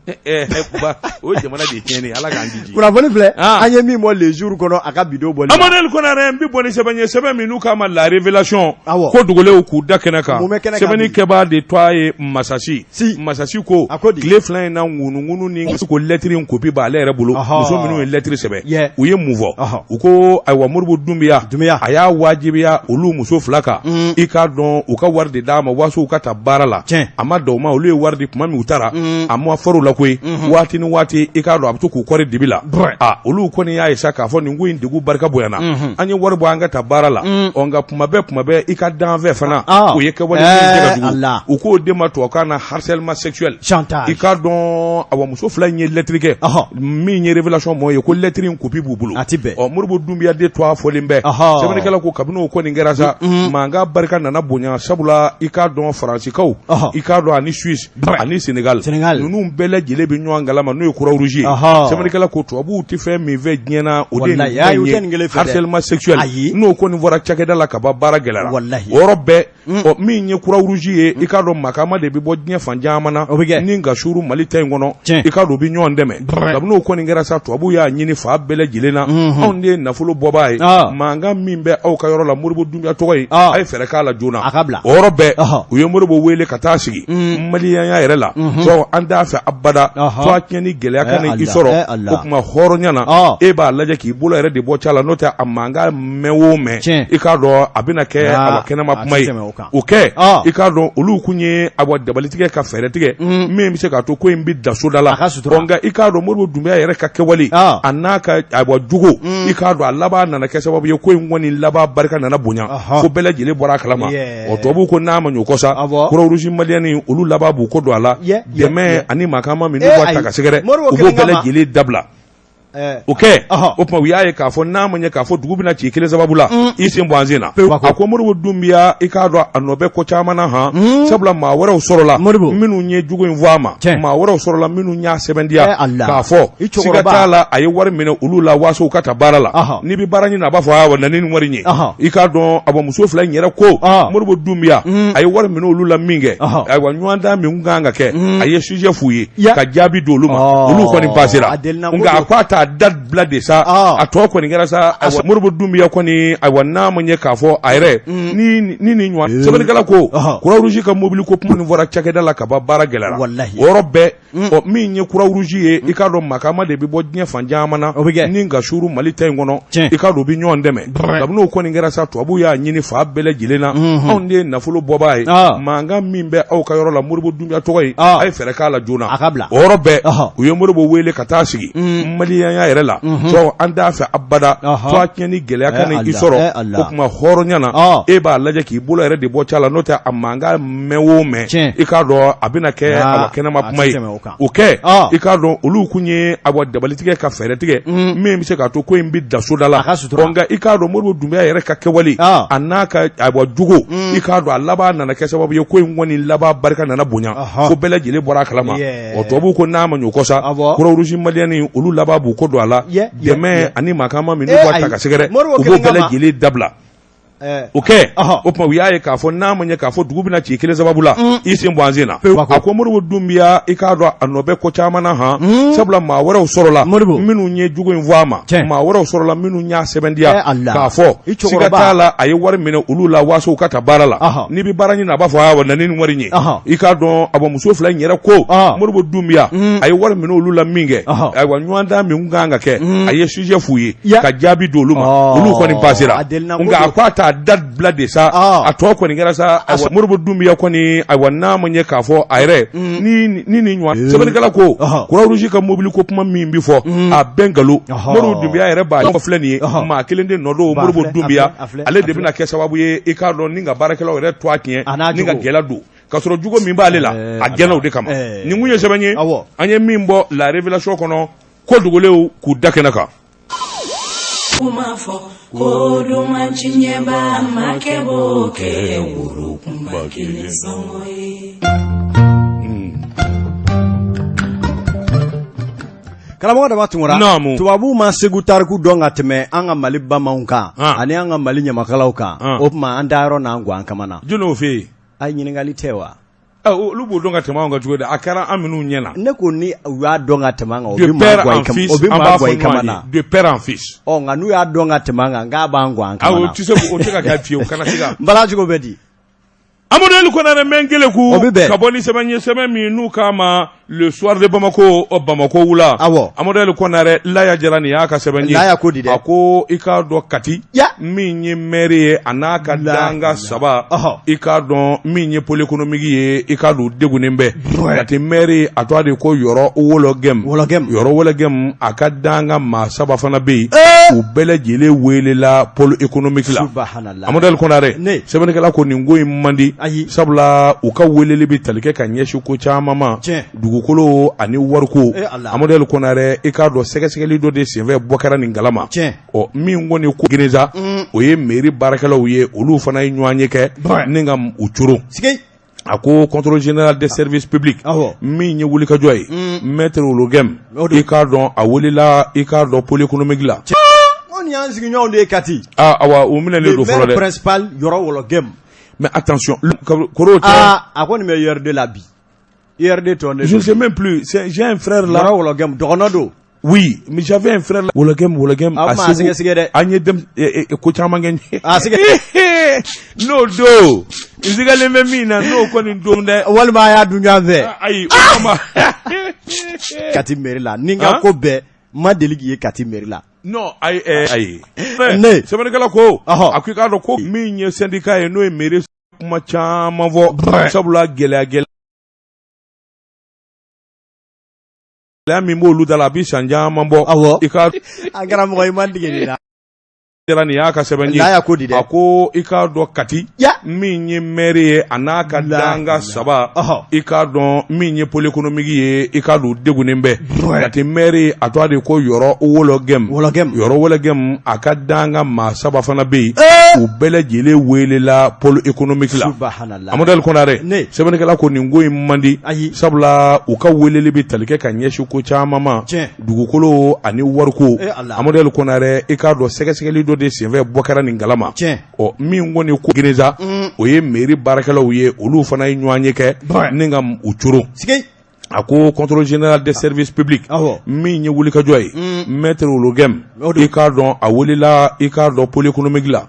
A: O ye jamana de tiɲɛnen ye, Ala k'an kisi.
B: Kunnafoni filɛ, an ye min bɔ Le Jour kɔnɔ a ka bi don bɔli la.
A: Amadu Konare n bɛ bɔ ni sɛbɛn ye, sɛbɛn min n'u k'a ma La Révélation, ko dogolenw k'u da kɛnɛ kan, sɛbɛnni kɛbaa de tɔgɔ ye Masasi. Masasi ko tile fila in na ŋunuŋunu ni ko lɛtiri in kopi b'ale yɛrɛ bolo, muso minnu ye lɛtiri sɛbɛn, u ye mun fɔ? U ko ayiwa Modibo Dunbiya a y'a wajibiya olu muso fila kan, i k'a dɔn u ka wari de d'a ma waasa u ka taa baara la, a ma dan o ma, olu ye wari di tuma min u taara, a ma far'u la koyi, waati ni waati i k'a dɔn a bɛ to k'u kɔri dibi la. Aa olu kɔni y'a ye sa k'a fɔ nin ko in degun barika bonyana, an ye wari bɔ an ka taa baara la, ɔ nka kuma bɛɛ kuma bɛɛ i ka danfɛ fana o ye kɛwale min cɛ ka jugu, u k'o de ma tubabukan na harcèlement sexuel, i k'a dɔn awa muso fila in ye lɛtiri kɛ min ye Révélation mɔgɔ ye ko lɛtiri in kopi b'u bolo,
B: a tɛ bɛn.
A: Ɔ Modibo Dunbiya de tɔgɔ fɔlen bɛɛ, sɛbɛnnikɛla ko kabini o kɔni kɛra sa, mankan barika nana bonya, sabula i k'a dɔn Faransikaw, i k'a dɔn ani Suisse ani Sénégal, ninnu bɛɛ lajɛlen bɛ ɲɔgɔn kalama n'o ye Croix Rouge ye. Sɛbɛnnikɛla ko tubabuw tɛ fɛn min fɛ diɲɛ na o de ye nin ye harcèlement sexuel, n'o kɔni fɔra cakɛda la ka ban baara gɛlɛyara o yɔrɔ bɛɛ. Ɔ min ye Croix Rouge ye, i k'a dɔn makama de bɛ bɔ diɲɛ fan caman na, o bɛ kɛ ni ka suuru Mali ta in kɔnɔ, i k'a dɔn u bɛ ɲɔgɔn dɛmɛ. Kabini o kɔni kɛra sa, tubabuw y'a ɲini fan bɛɛ lajɛlen na, anw de ye nafolo bɔbaa ye, mankan min bɛ aw ka yɔrɔ la Modibo Dunbiya tɔgɔ ye, a ye fɛɛrɛ k'a la joona.
B: A ka bila
A: o yɔrɔ bɛɛ. U ye Modibo wele ka taa sigi maliyanya yɛrɛ la, an t'a fɛ abada fo a tiɲɛni gɛlɛya ka na i sɔrɔ. O tuma hɔrɔnya na, e b'a lajɛ k'i bolo yɛrɛ de bɔ ca la, n'o tɛ a mankan mɛn o mɛn, i k'a dɔn a bɛna kɛ awa kɛnɛma kuma ye. O kɛ, i k'a dɔn olu kun ye awa dabalitigɛ ka fɛɛrɛ tigɛ min bɛ se k'a to ko in bɛ da soda la. Nka i k'a dɔn Modibo Dunbiya yɛrɛ ka kɛwale a n'a ka awa jogo, i k'a dɔn a laban nana kɛ sababu ye ko in kɔni laban barika nana bonya fo bɛɛ lajɛlen bɔra a kalama. Ɔ tubabuw ko n'a ma ɲɛ o kɔ sa, Croix Rouge malienne olu laban b'u kɔ don a la, dɛmɛ ani makama min n'u b'a ta ka sɛgɛrɛ, u b'o bɛɛ lajɛlen dabila. O kɛ, o tuma u y'a ye k'a fɔ n'a ma ɲɛ k'a fɔ dugu bɛna ci kelen sababu la, i sen bɔ an sen na. A ko Modibo Dunbiya, i k'a dɔn a nɔ bɛ ko caman na han, sabula maa wɛrɛw sɔrɔla minnu ye jogo in fɔ a ma, maa wɛrɛw sɔrɔla minnu y'a sɛbɛntiya k'a fɔ siga t'a la a ye wari minɛ olu la waasa u ka taa baara la. N'i bɛ baara ɲini, a b'a fɔ awa na ni nin wari in ye. I k'a dɔn awa muso fila in yɛrɛ ko Modibo Dunbiya a ye wari minɛ olu la min kɛ, ayiwa ɲɔgɔndan min kan ka kɛ, a ye sujet f'u ye ka jaabi di olu ma, olu kɔni pasera, nka a ko a t'a da bila de sa. A tɔ kɔni kɛra sa, ayiwa Modibo Dunbiya kɔni, ayiwa n'a ma ɲɛ k'a fɔ a yɛrɛ ni ni ɲɔgɔn. Sɛbɛnnikɛla ko Croix Rouge ka mobili ko kuma nin fɔra cakɛda la ka ban, baara gɛlɛyara o yɔrɔ bɛɛ. Ɔ min ye Croix Rouge ye, i k'a dɔn makama de bɛ bɔ diɲɛ fan caman na ni ka suuru Mali ta in kɔnɔ, i k'a dɔn u bɛ ɲɔgɔn dɛmɛ. Kabini o kɔni kɛra sa, tubabuw y'a ɲini fan bɛɛ lajɛlen na, anw de ye nafolo bɔbaa ye, mankan min bɛ aw ka yɔrɔ la Modibo Dunbiya tɔgɔ ye, a ye fɛɛrɛ k'a la joona.
B: A ka bila
A: o yɔrɔ bɛɛ. U ye Modibo wele ka taa sigi maliyanya yɛrɛ la, an t'a fɛ abada fo a tiɲɛni gɛlɛya ka na i sɔrɔ. O tuma hɔrɔnya na, e b'a lajɛ k'i bolo yɛrɛ de bɔ ca la, n'o tɛ a mankan mɛn o mɛn, i k'a dɔn a bɛna kɛ awa kɛnɛma kuma ye. O kɛ, i k'a dɔn olu kun ye awa dabalitigɛ ka fɛɛrɛ tigɛ min bɛ se k'a to ko in bɛ da soda la. Nka i k'a dɔn Modibo Dunbiya yɛrɛ ka kɛwale a n'a ka awa jogo, i k'a dɔn a laban nana kɛ sababu ye ko in kɔni laban barika nana bonya fo bɛɛ lajɛlen bɔra a kalama. Ɔ tubabuw ko n'a ma ɲɛ o kɔ sa, Croix Rouge malienne olu laban b'u kɔ don a la, dɛmɛ ani makama min n'u b'a ta ka sɛgɛrɛ, u b'o bɛɛ lajɛlen dabila. O kɛ, o tuma u y'a ye k'a fɔ n'a ma ɲɛ k'a fɔ dugu bɛna ci kelen sababu la, i sen bɔ an sen na. A ko Modibo Dunbiya, i k'a dɔn a nɔ bɛ ko caman na han, sabula maa wɛrɛw sɔrɔla minnu ye jogo in fɔ a ma, maa wɛrɛw sɔrɔla minnu y'a sɛbɛntiya k'a fɔ siga t'a la a ye wari minɛ olu la waasa u ka taa baara la. N'i bɛ baara ɲini, a b'a fɔ awa na ni nin wari in ye. I k'a dɔn awa muso fila in yɛrɛ ko Modibo Dunbiya a ye wari minɛ olu la min kɛ, ayiwa ɲɔgɔndan min kan ka kɛ, a ye sujet f'u ye ka jaabi di olu ma, olu kɔni pasera, nka a ko a t'a k'a da bila de sa a tɔ kɔni kɛra sa ayiwa Modibo Dunbiya kɔni ayiwa n'a ma ɲɛ k'a fɔ a yɛrɛ ni ni ni ɲɔgɔn sɛbɛnnikɛla ko Croix Rouge ka mobili ko kuma min bɛ fɔ a bɛɛ nkalon Modibo Dunbiya yɛrɛ b'a filɛ nin ye maa kelen de nɔ don Modibo Dunbiya ale de bɛna kɛ sababu ye i k'a dɔn ni ka baarakɛlaw yɛrɛ to a tiɲɛ ni ka gɛlɛya don k'a sɔrɔ jugu min b'ale la a gɛnna o de kama nin kun ye sɛbɛn ye an ye min bɔ La Révélation kɔnɔ ko dogolenw k'u da kɛnɛ kan
D: kuma fɔ ko duman tiɲɛba makɛ b'o kɛ woro kunba kelen sɔngɔ ye.
B: Karamɔgɔ Daba Tunkara, naamu, tubabuw ma Segu tariku dɔn ka tɛmɛ an ka Mali bamananw kan ani an ka Mali ɲamakalaw kan, o tuma an dayɔrɔ n'an gwan kamana.
A: Jɔn y'o f'e ye?
B: A ɲininkali tɛ wa?
A: Olu b'o dɔn ka tɛmɛ anw kan cogo di? A kɛra an minnu ɲɛ na.
B: Ne ko ni u y'a dɔn ka tɛmɛ an kan, o bɛ maa gwan i kama, o bɛ maa gwan i kama na.
A: De père en fils.
B: Ɔ nka n'u y'a dɔn ka tɛmɛ an kan, k'a b'an gwan an kama
A: na. Awɔ, o tɛ se, o tɛ se ka kɛ fiyewu, kana siga.
B: N bala cogo bɛ di?
A: Amadu Ali Konare n bɛ n keleku.
B: O bɛ bɛn.
A: Ka bɔ ni sɛbɛn ye, sɛbɛn min n'u k'a ma Le Soir de Bamako, Bamako wula.
B: Awɔ.
A: Amadu Ali Konare, Laya Jara nin y'a ka sɛbɛn ye.
B: Laya ko di dɛ.
A: A ko i k'a dɔn Kati.
B: Ya.
A: Min ye maire ye a n'a ka danga saba.
B: Ɔhɔ.
A: I k'a dɔn min ye pôle économique ye, i k'a dɔn u degunnen bɛ. Kati maire a tɔgɔ de ko Yɔrɔ Wologɛm.
B: Wologɛm.
A: Yɔrɔ Wologɛm, a ka danga maa saba fana bɛ yen.
B: Ee!
A: U bɛɛ lajɛlen welela pôle économique la.
B: Subahanala.
A: Amadu Ali Konare.
B: Ne.
A: Sɛbɛnnikɛla ko nin ko in man di.
B: Ayi.
A: Sabula u ka weleli bɛ tali kɛ ka ɲɛsin ko caman ma.
B: Tiɲɛ.
A: Dugukolo ani wariko.
B: Ee Ala.
A: Amadu Ali Konare, i k'a dɔn sɛgɛsɛgɛli dɔ de senfɛ bɔ kɛra nin kalama.
B: Tiɲɛ.
A: Ɔ min kɔni ko Gereza, o ye mairie baarakɛlaw ye, olu fana ye ɲɔgɔn ye kɛ ni ka u coron.
B: Sigi.
A: A ko contrôle général des services publics
B: Awɔ.
A: min ye wulikajɔ ye, maître Wologɛm,
B: O don.
A: i k'a dɔn a welela, i k'a dɔn pôle économique la.
B: Ko nin y'an sigiɲɔgɔnw de ye Kati.
A: Aa awa, u minɛlen don
B: Le
A: fɔlɔ
B: maire
A: dɛ.
B: principal Yɔrɔ Wologɛm.
A: Mais attention, koro tɛ.
B: Aa, a ko nin bɛ URD la bi. URD tɔn de
A: Je ne sais même plus, j'ai un frère là.
B: Yɔrɔ Wologɛm dɔgɔnɔ don.
A: Oui, mais j'avais un frère là. Wologɛm, Wologɛm.
B: A ma sɛgɛsɛgɛ dɛ.
A: An ye ko caman kɛ.
B: A sɛgɛ.
A: N'o don, n sigalen bɛ min na, n'o kɔni don dɛ.
B: Walima a y'a dun ɲɔgɔn fɛ.
A: Ayi, o ma.
B: Kati mairie la, ni n ka ko bɛɛ, n ma deli k'i ye Kati mairie la.
A: Non, ayi, ayi.
B: Ne.
A: Sɛbɛnnikɛla ko,
B: Ɔhɔ.
A: a ko i k'a dɔn ko min ye syndicat ye, n'o ye mairie kuma caman fɔ. Sabula gɛlɛya gɛlɛya min b'olu da la, a bɛ san caman bɔ.
B: Awɔ.
A: I ka
B: An karamɔgɔ, i man dege nin na.
A: Jara nin y'a ka sɛbɛn ye.
B: Laya ko di dɛ.
A: A ko i k'a dɔn Kati.
B: Ya.
A: Min ye maire ye a n'a ka danga saba.
B: Ɔhɔ.
A: I k'a dɔn min ye pôle économique ye, i k'a dɔn u degunnen bɛ. Kati maire a tɔgɔ de ko Yɔrɔ Wologɛm.
B: Wologɛm.
A: Yɔrɔ Wologɛm, a ka danga maa saba fana bɛ yen.
B: Ee!
A: U bɛɛ lajɛlen welela pôle économique la.
B: Subahanala.
A: Amadu Ali Konare.
B: Ne.
A: Sɛbɛnnikɛla ko nin ko in man di.
B: Ayi.
A: Sabula u ka weleli bɛ tali kɛ ka ɲɛsin ko caman ma.
B: Tiɲɛ.
A: Dugukolo ani wariko.
B: Ee Ala.
A: Amadu Ali Konare, i k'a dɔn sɛgɛsɛgɛli dɔ de senfɛ bɔ kɛra nin kalama.
B: Tiɲɛ.
A: Ɔ min kɔni ko Gereza, o ye mairie baarakɛlaw ye, olu fana ye ɲɔgɔn ye kɛ ni ka u coron.
B: Sigi.
A: A ko contrôle général des services publics
B: Awɔ.
A: min ye wulikajɔ ye, maître Wologɛm,
B: O don.
A: i k'a dɔn a welela, i k'a dɔn pôle économique la.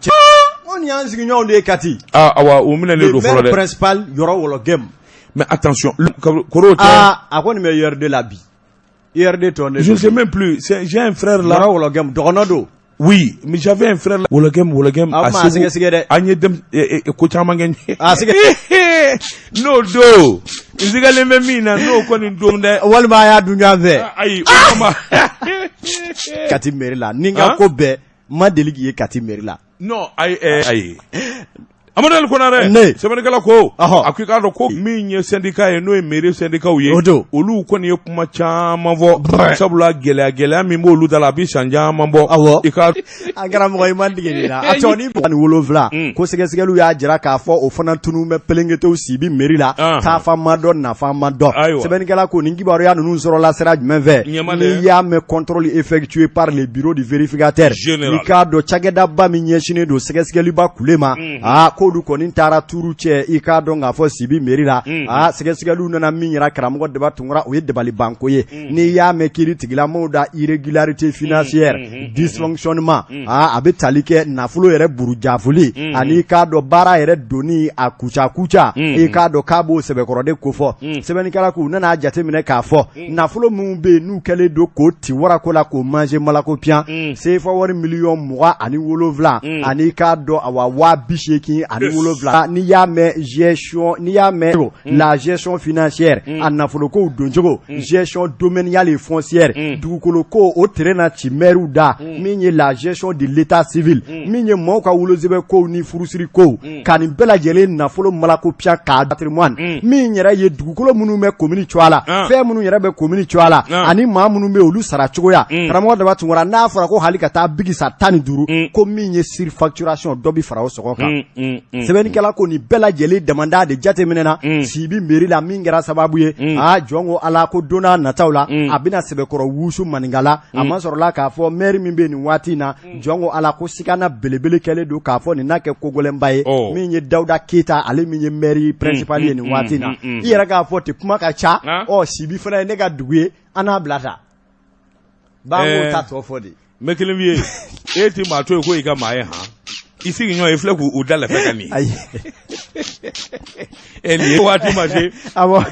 B: Ko nin y'an sigiɲɔgɔnw de ye Kati.
A: Aa awa, u minɛlen
B: Le
A: don fɔlɔ
B: maire
A: dɛ.
B: principal Yɔrɔ Wologɛm.
A: Mais attention, koro tɛ.
B: Aa, a ko nin bɛ URD la bi. URD tɔn de
A: Je ne sais même plus, j'ai un frère là.
B: Yɔrɔ Wologɛm dɔgɔnɔ don.
A: Oui, mais j'avais un frère là. Wologɛm, Wologɛm.
B: A ma sɛgɛsɛgɛ dɛ.
A: An ye ko caman kɛ.
B: A sɛgɛ.
A: N'o don, n sigalen bɛ min na, n'o kɔni don dɛ.
B: Walima a y'a dun ɲɔgɔn fɛ.
A: Ayi, o ma.
B: Kati mairie la, ni n ka ko bɛɛ, n ma deli k'i ye Kati mairie la.
A: Non, ayi, ayi. Amadu Ali Konare.
B: Ne.
A: Sɛbɛnnikɛla ko.
B: Ɔhɔ.
A: A ko i k'a dɔn ko min ye syndicat ye, n'o ye mairie syndicat ye.
B: O don.
A: Olu kɔni ye kuma caman fɔ. Sabula gɛlɛya gɛlɛya min b'olu da la, a bɛ san caman bɔ.
B: Awɔ.
A: I ka.
B: An karamɔgɔ, i man dege nin na. A tɔ ni 17 ko sɛgɛsɛgɛliw y'a jira k'a fɔ o fana tunun bɛ pelenketew Sibi mairie la. Taafan ma dɔn, nafan ma dɔn.
A: Ayiwa.
B: Sɛbɛnnikɛla ko nin kibaruya ninnu sɔrɔla sira jumɛn fɛ?
A: Ɲɛma dɛ.
B: N'i y'a mɛn contrôle effectué par le bureau du vérificateur
A: Général.
B: I k'a dɔn cakɛdaba min ɲɛsinnen don sɛgɛsɛgɛliba kule ma. Aa, k'olu K'olu kɔni taara tuuru cɛ, i k'a dɔn k'a fɔ Sibi mairie la, aa, sɛgɛsɛgɛliw nana min yira karamɔgɔ Daba Tunkara, o ye dabalibanko ye. N'i y'a mɛn kiiri tigilamaw da irrégularité financière, dysfonctionnement, aa, a bɛ tali kɛ nafolo yɛrɛ burujafuli ani i k'a dɔn baara yɛrɛ donni a kuca kuca, i k'a dɔn k'a b'o sɛbɛkɔrɔ de kofɔ. Sɛbɛnnikɛla k'u nana a jateminɛ k'a fɔ nafolo minnu bɛ yen n'u kɛlen don k'o ti warako la, k'o manger malako piyan, sefa wari miliyɔn 27 ani i k'a dɔn awa 87,000. N'i y'a mɛn gestion, n'i y'a mɛn la gestion financière, a nafolokow doncogo, gestion domaniale et foncière, dugukolo ko o tere na ci maires da, min ye la gestion de l'état civil, min ye maaw ka wolosɛbɛn kow ni furusiri kow, ka nin bɛɛ lajɛlen nafolo malako piyan k'a patrimoine, min yɛrɛ ye dugukolo minnu bɛ commune cogoya la, fɛn minnu yɛrɛ bɛ commune cogoya la, ani maa minnu bɛ olu sara cogoya. Karamɔgɔ Daba Tunkara, n'a fɔra ko hali ka taa bigi sa 15, ko min ye surfacturation, dɔ bɛ fara o sɔngɔ kan. Sɛbɛnnikɛla ko nin bɛɛ lajɛlen damanda de jateminɛna Sibi mairie la, min kɛra sababu ye, aa, jɔn ko Ala ko don n'a nataw la a bɛna sɛbɛkɔrɔ wusu maninkala. A ma sɔrɔla k'a fɔ maire min bɛ nin waati in na, jɔn ko Ala ko sigana belebele kɛlen don k'a fɔ nin n'a kɛ ko gɛlɛnba ye, min ye Dawuda Keyita, ale min ye maire principal ye nin waati in na. I yɛrɛ k'a fɔ ten, kuma ka ca. Ɔ, Sibi fana ye ne ka dugu ye, an n'a bila ta b'an k'o ta tɔ fɔ de.
A: N bɛ kelen f'i ye, e ti maa to yen ko i ka maa ye han, i sigiɲɔgɔn i filɛ k'u da lafɛ ka nin ɛ nin ye waati ma se.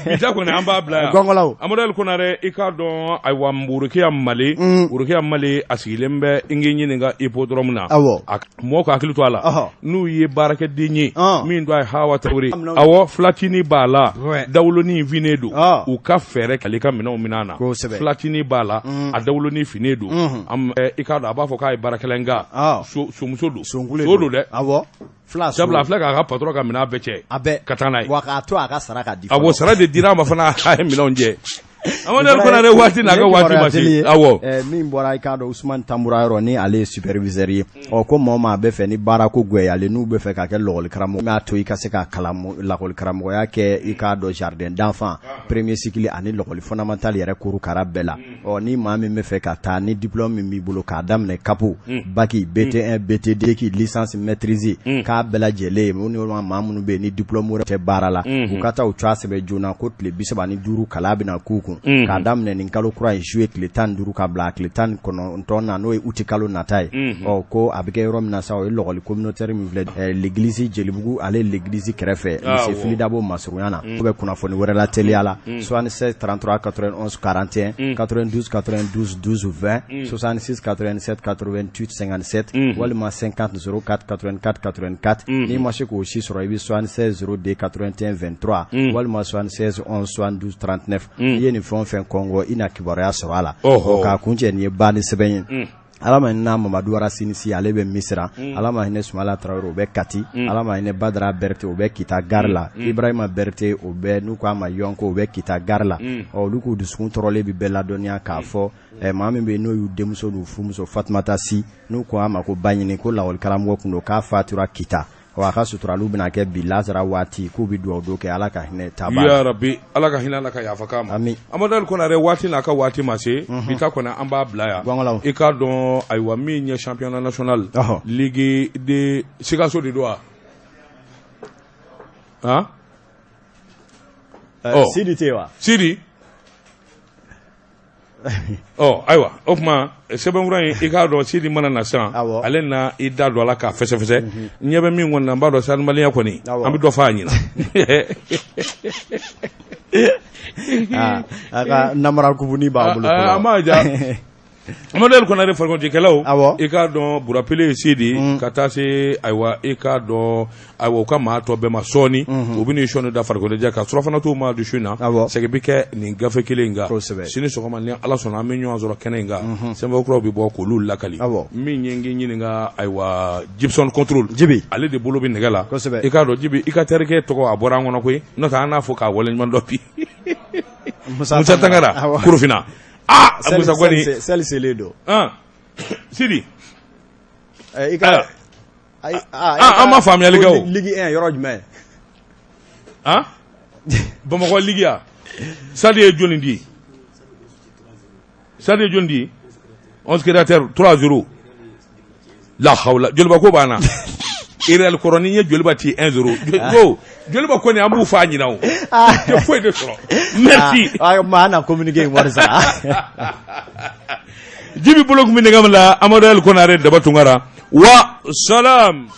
A: Bi ta kɔni an b'a bila yan.
B: Gɔngɔlaw.
A: Amadu Ali Konare, i k'a dɔn ayiwa Worokiya Male, Worokiya Male a sigilen bɛ n k'i ɲininka hippodrome na. A mɔgɔw ka hakili to a la n'u ye baarakɛden ye min tɔgɔ ye Hawa Tarawele, awɔ, filatini b'a la, dawolonin finnen don, u ka fɛɛrɛ k'ale ka minɛnw minɛ a na. Filatini b'a la, a dawolonin finnen don. I k'a dɔn a b'a fɔ k'a ye baarakɛla ye, nka somuso don, so don dɛ. Sabula a filɛ k'a ka patron ka minɛn bɛɛ cɛ
B: a bɛɛ
A: ka taa n'a ye.
B: Wa k'a to a ka sara ka di.
A: Awɔ, sara de dira a ma fana, a ye minɛnw cɛ. Amadu Ali Konare, waati n'a ka waati ma se. Awɔ.
B: Min bɔra, i k'a dɔn Usumani Tanbura yɔrɔ ni ale ye superviseur ye. Ɔ, ko maa o maa bɛ fɛ ni baara ko gwɛyalen, n'u bɛ fɛ ka kɛ lakɔli karamɔgɔ, m'a to i ka se ka kalan lakɔli karamɔgɔya kɛ, i k'a dɔn jardin d'enfant, premier cycle ani lakɔli fondamental yɛrɛ kurukara bɛɛ la. Ɔ, ni maa min bɛ fɛ ka taa ni diplôme min b'i bolo k'a daminɛ CAP, bac, BT1, BT2 k'i licence, maîtrise, k'a bɛɛ lajɛlen ye, minnu maa minnu bɛ yen ni diplôme wɛrɛ tɛ baara la, u ka taa u tɔgɔ sɛbɛn joona ko tile 35 kalan bɛna k'u kun k'a daminɛ nin kalo kura in juillet tile 15 ka bila tile 19 na, n'o ye août kalo nata ye. Ɔ, ko a bɛ kɛ yɔrɔ min na sa, o ye lakɔli communautaire min filɛ l'église Jelibugu, ale l'église kɛrɛfɛ, lycée Fily Dabo masurunya na. U bɛ kunnafoni wɛrɛ la teliya la 76 33 91 41, 92 92 12 20, 66 87 88 57 walima 50 04 84 84. N'i ma se k'o si sɔrɔ, i bɛ 76 02 81 23 walima 76 11 72 39. I ye nin fɛn o fɛn kɔngɔ, i na kibaruya sɔrɔ a la. K'a kuncɛ nin ye baani sɛbɛn ye. Ala ma hinɛ Mamadu Arasini Si, ale bɛ Misira. Ala ma hinɛ Sumala Tarawele, o bɛ Kati. Ala ma hinɛ Badara Berete, o bɛ Kita gare la. Ibrahima Berete, o bɛ n'u k'a ma Yɔnko, o bɛ Kita gare la. Ɔ, olu k'u dusukun tɔɔrɔlen bɛ bɛɛ ladɔnniya k'a fɔ maa min bɛ yen n'o y'u denmuso n'u furumuso Fatumata Si, n'u ko a ma ko Baɲini, ko lakɔli karamɔgɔ tun don, k'a fatura Kita. Ɔ, a ka suturaliw bɛna kɛ bi lasara waati, k'u bɛ dugawu don kɛ, Ala ka hinɛ taabaa
A: la. Ya rabi, Ala ka hinɛ, Ala ka yafa k'a ma.
B: Ami.
A: Amadu Ali Konare, waati n'a ka waati ma se, bi ta kɔni an b'a bila yan.
B: Gɔngɔlaw.
A: I k'a dɔn ayiwa min ye championnat national ligue de Sikaso de don wa? Han?
B: Ɔ. Sidi tɛ yen wa?
A: Sidi. Ɔ, ayiwa, o tuma sɛbɛnfura in, i k'a dɔn Sidi mana na sisan, ale na i da don a la k'a fɛsɛfɛsɛ. N ɲɛ bɛ min kɔni na, n b'a dɔn Stade Malien kɔni an bɛ dɔ fɔ a ɲɛna.
B: A ka namara kubuni b'a bolo.
A: An b'a ja Amadu Ali Konare, farikolotikɛlaw, i k'a dɔn Burapele Sidi ka taa se ayiwa i k'a dɔn ayiwa u ka maa tɔ bɛɛ ma sɔɔni, u bɛ n'i sɔɔni da farikolo ka surafana to ma dusu na, segin bɛ kɛ nin gafe kelen in kan sini sɔgɔma ni Ala sɔnna, an bɛ ɲɔgɔn sɔrɔ kɛnɛ in kan, sɛbɛn kuraw bɛ bɔ k'olu lakali. Min ye n k'i ɲininka ayiwa Gibson contrôle
B: Jibi,
A: ale de bolo bɛ nɛgɛ la. I k'a dɔn Jibi, i ka terikɛ tɔgɔ a bɔra an kɔnɔ koyi, n'o tɛ an n'a fɔ k'a waleɲuman dɔn bi. Musa Tangara Korofina, aa Musa kɔni
B: seli selen don.
A: Sidi
B: i ka
A: an ma faamuyali kɛ o.
B: Ligue 1 yɔrɔ jumɛn?
A: Han, Bamakɔ Ligue ya, Stade ye jɔnni di? Stade ye jɔnni di? 11 créateurs 3-0, la hawla, joliba ko b'an na. Real kɔrɔ ni ye Joliba ci 1-0 ko Joliba kɔni an b'u faa ɲinan o tɛ foyi de sɔrɔ, merci.
B: Ah, maa na communiqué in wari sara.
A: Jibi bolo tun bɛ nɛgɛ min la, Amadu El Konare, Daba Tunkara wa salam.